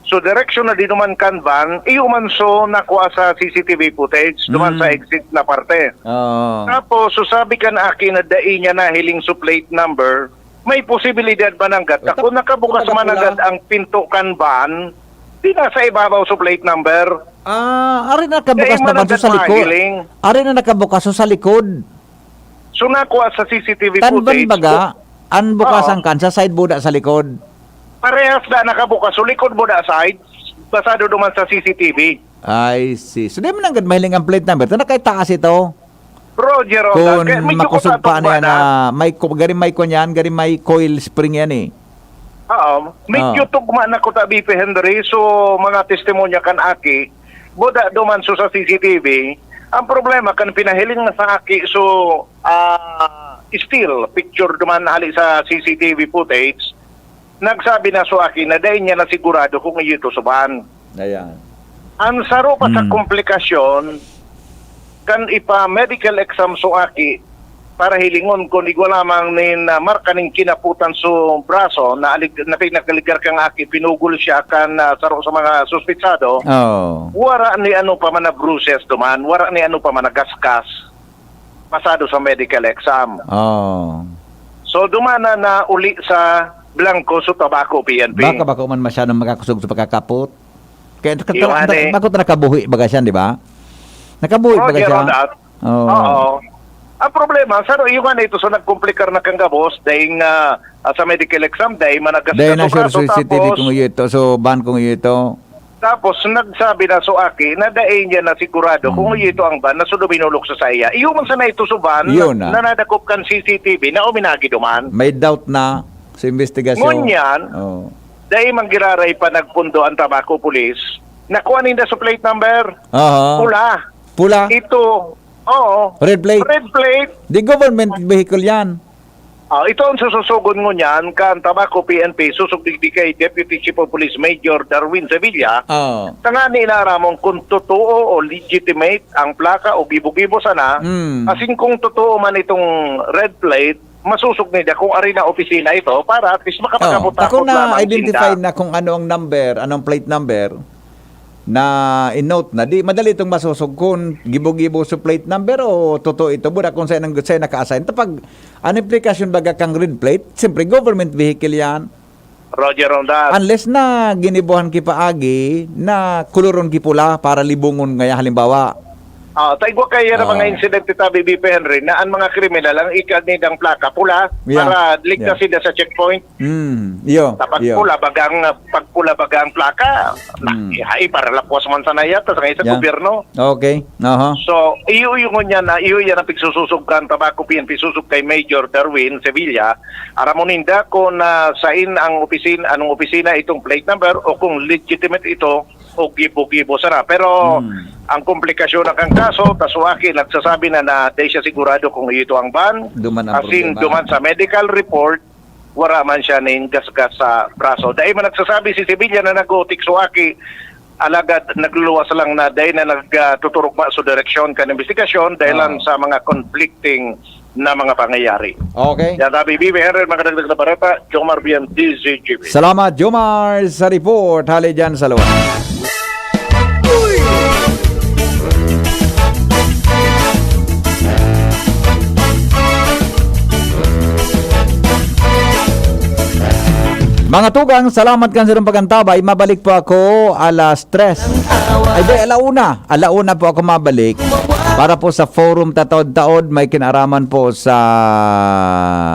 so direksyon na dinuman kan van, iyo man so nakuha sa C C T V footage, duman Mm. sa exit na parte. Oo. Tapos, so sabi kan aki na dai niya nahiling so plate number, may posibilidad mananggad ta Wait, kung nakabukas kung nakabukas mananggad pula. ang pinto kan van, di na sa ibabaw so plate number. Ah, ari na kabukas Dai na van so mananggad sa likod. mahiling. Ari na nakabukas so sa likod. So, nakuha sa C C T V Tan van footage, baga, bu- an bukas Oo. ang kan sa side buda sa likod. Parehas na nakabukas, so likod buda side, basado duman sa C C T V. I see. So, di man nanggad mahiling ang plate number. Ito na kay taas ito. Roger, Ronald, Kung kaya medyo makusog kusa pa tugma niya na. na may ku-, gari may kwan yan, gari may coil spring yan eh. Oo. Medyo Ah. tugma na kuta, B P Henry. So, mga testimonya kan aki, buda duman so sa C C T V. Ang problema, kan pinahiling na sa aki, so, ah, still picture duman hali sa C C T V footage, nagsabi na so aki na dai niya na sigurado kung iyo ito so van. Ayan. Ang saro pa sa Hmm. komplikasyon, kan ipa-medical exam so aki, para hilingon kun igwa lamang nin, ah, marka nin kinaputan so braso na alig-, na pinagaligar kan aki, pinugol siya kan, ah, saro sa mga suspetsado. Oo. Wara ni ano pa man na bruises duman, wara ni ano pa man na gasgas pasado sa medical exam. Oo. So, duman na, na uli sa Blanco, so Tabaco, P N P. Baka bako man masyadong makakusog sa pagkakapot. Kaya ka-, Yung ka-, ano eh. bako ta nakabuhi baga siya, di ba? Nakabuhi Oh, baga siya. Gerald, ah. Oo. Oo. Ang problema, saro, yung ano ito, so nagkomplikar na kang gabos, dahil nga, ah, sa medical exam, dahil managas Dahil na na sure, so C C T V tapos kung iyo ito, so van kung iyo ito. Tapos, nagsabi na so aki na dai niya na sigurado kung Hmm. iyo ito ang van na so duminulok sa saya. Iyo man sana ito so van Yun na, na. na nadakop kan C C T V na uminagi duman. May doubt na sa investigasyon. Ngunyan, Oo. dai man giraray pa nagpundo ang Tabaco Police. Nakuha ninda sa plate number. Aha. Pula. Pula. Ito, oo. Red plate. Red plate. Di government vehicle yan. Ah, ito ang sususugon ngunyan kan Tabaco P N P, susog digdi kay Deputy Chief of Police Major Darwin Sevilla. Oo. Tangani na aramon kung totoo o legitimate ang plaka o gibo-gibo sana. Mm. Asin kung totoo man itong red plate, masusog ninda kung ari na opisina ito para at least makapag-abot-abot Oh, ako lamang na-identify sinda. na kung ano ang number, anong plate number na in-note na. Di, madali itong masusog kung gibo-gibo sa plate number o totoo ito. Buda kung saan ang, saan naka-assign. Tapag, ano implikasyon baga kang red plate? Siyempre, government vehicle yan. Roger Rondan. Unless na ginibuhan ki paagi na koloron ki pula para libongon ngaya, halimbawa. Ah, taigwa kaya na mga Oh. insidente tabi, B P Henry, na ang mga kriminal ang ikag nindang plaka pula Yeah. para ligtas Yeah. sila sa checkpoint. Mm, iyo, Dapat iyo. pula bagang, pag pula bagang plaka, na, Mm. ihay, para lapwas man sana yata sa, sa Yeah. gobyerno. Okay. Aha. So, iyo, iyo ngunyan na, iyo yan ang pigsususog kan Tabaco P N P, susog kay Major Darwin Sevilla. Aram mo ninda kung, ah, sain ang opisin-, anong opisina itong plate number o kung legitimate ito o gibo-gibo sana. Pero, Hmm. ang komplikasyon na kan kaso, ta si Aki nagsasabi na, na di siya sigurado kung iyo ang ban. Duman ang Asin problema. Duman sa medical report, wala man siya ning gasgas sa braso. Dai man nagsasabi si Sevilla na nag-utik si Aki, alagad nagluluwas lang na dai na nagtuturugma sa direksyon kan investigasyon dahil Ah. lang sa mga conflicting na mga pangyayari. Okay. Yan, Rabi B B Henry, mga dagdag na barata, Jomar Bian, D Z G B. Salamat, Jomar, sa report. Hali dyan sa luwan. Mga tugang, salamat kan sa inyong pag-antabay. Mabalik po ako alas tres. Ay, di, alauna. Alauna po ako mabalik. Para po sa forum tataod-taod, may kinaraman po sa,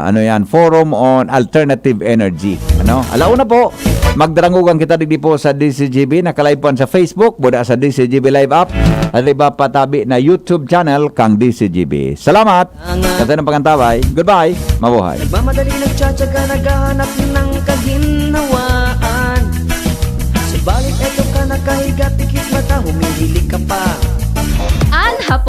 ano yan, Forum on Alternative Energy. Ano? Alauna po, magdarangugan kita digdi po sa D C G B. Nakalive po sa Facebook, buda sa D C G B Live app, at iba patabi na YouTube channel kang D C G B. Salamat! Kasi ng pag-antabay. Goodbye! Mabuhay! Nagmamadali, nagtsatsaga, naghahanap ng kaginhawaan. Subalit eto ka, nakahiga, pikit mata, humihilig ka pa.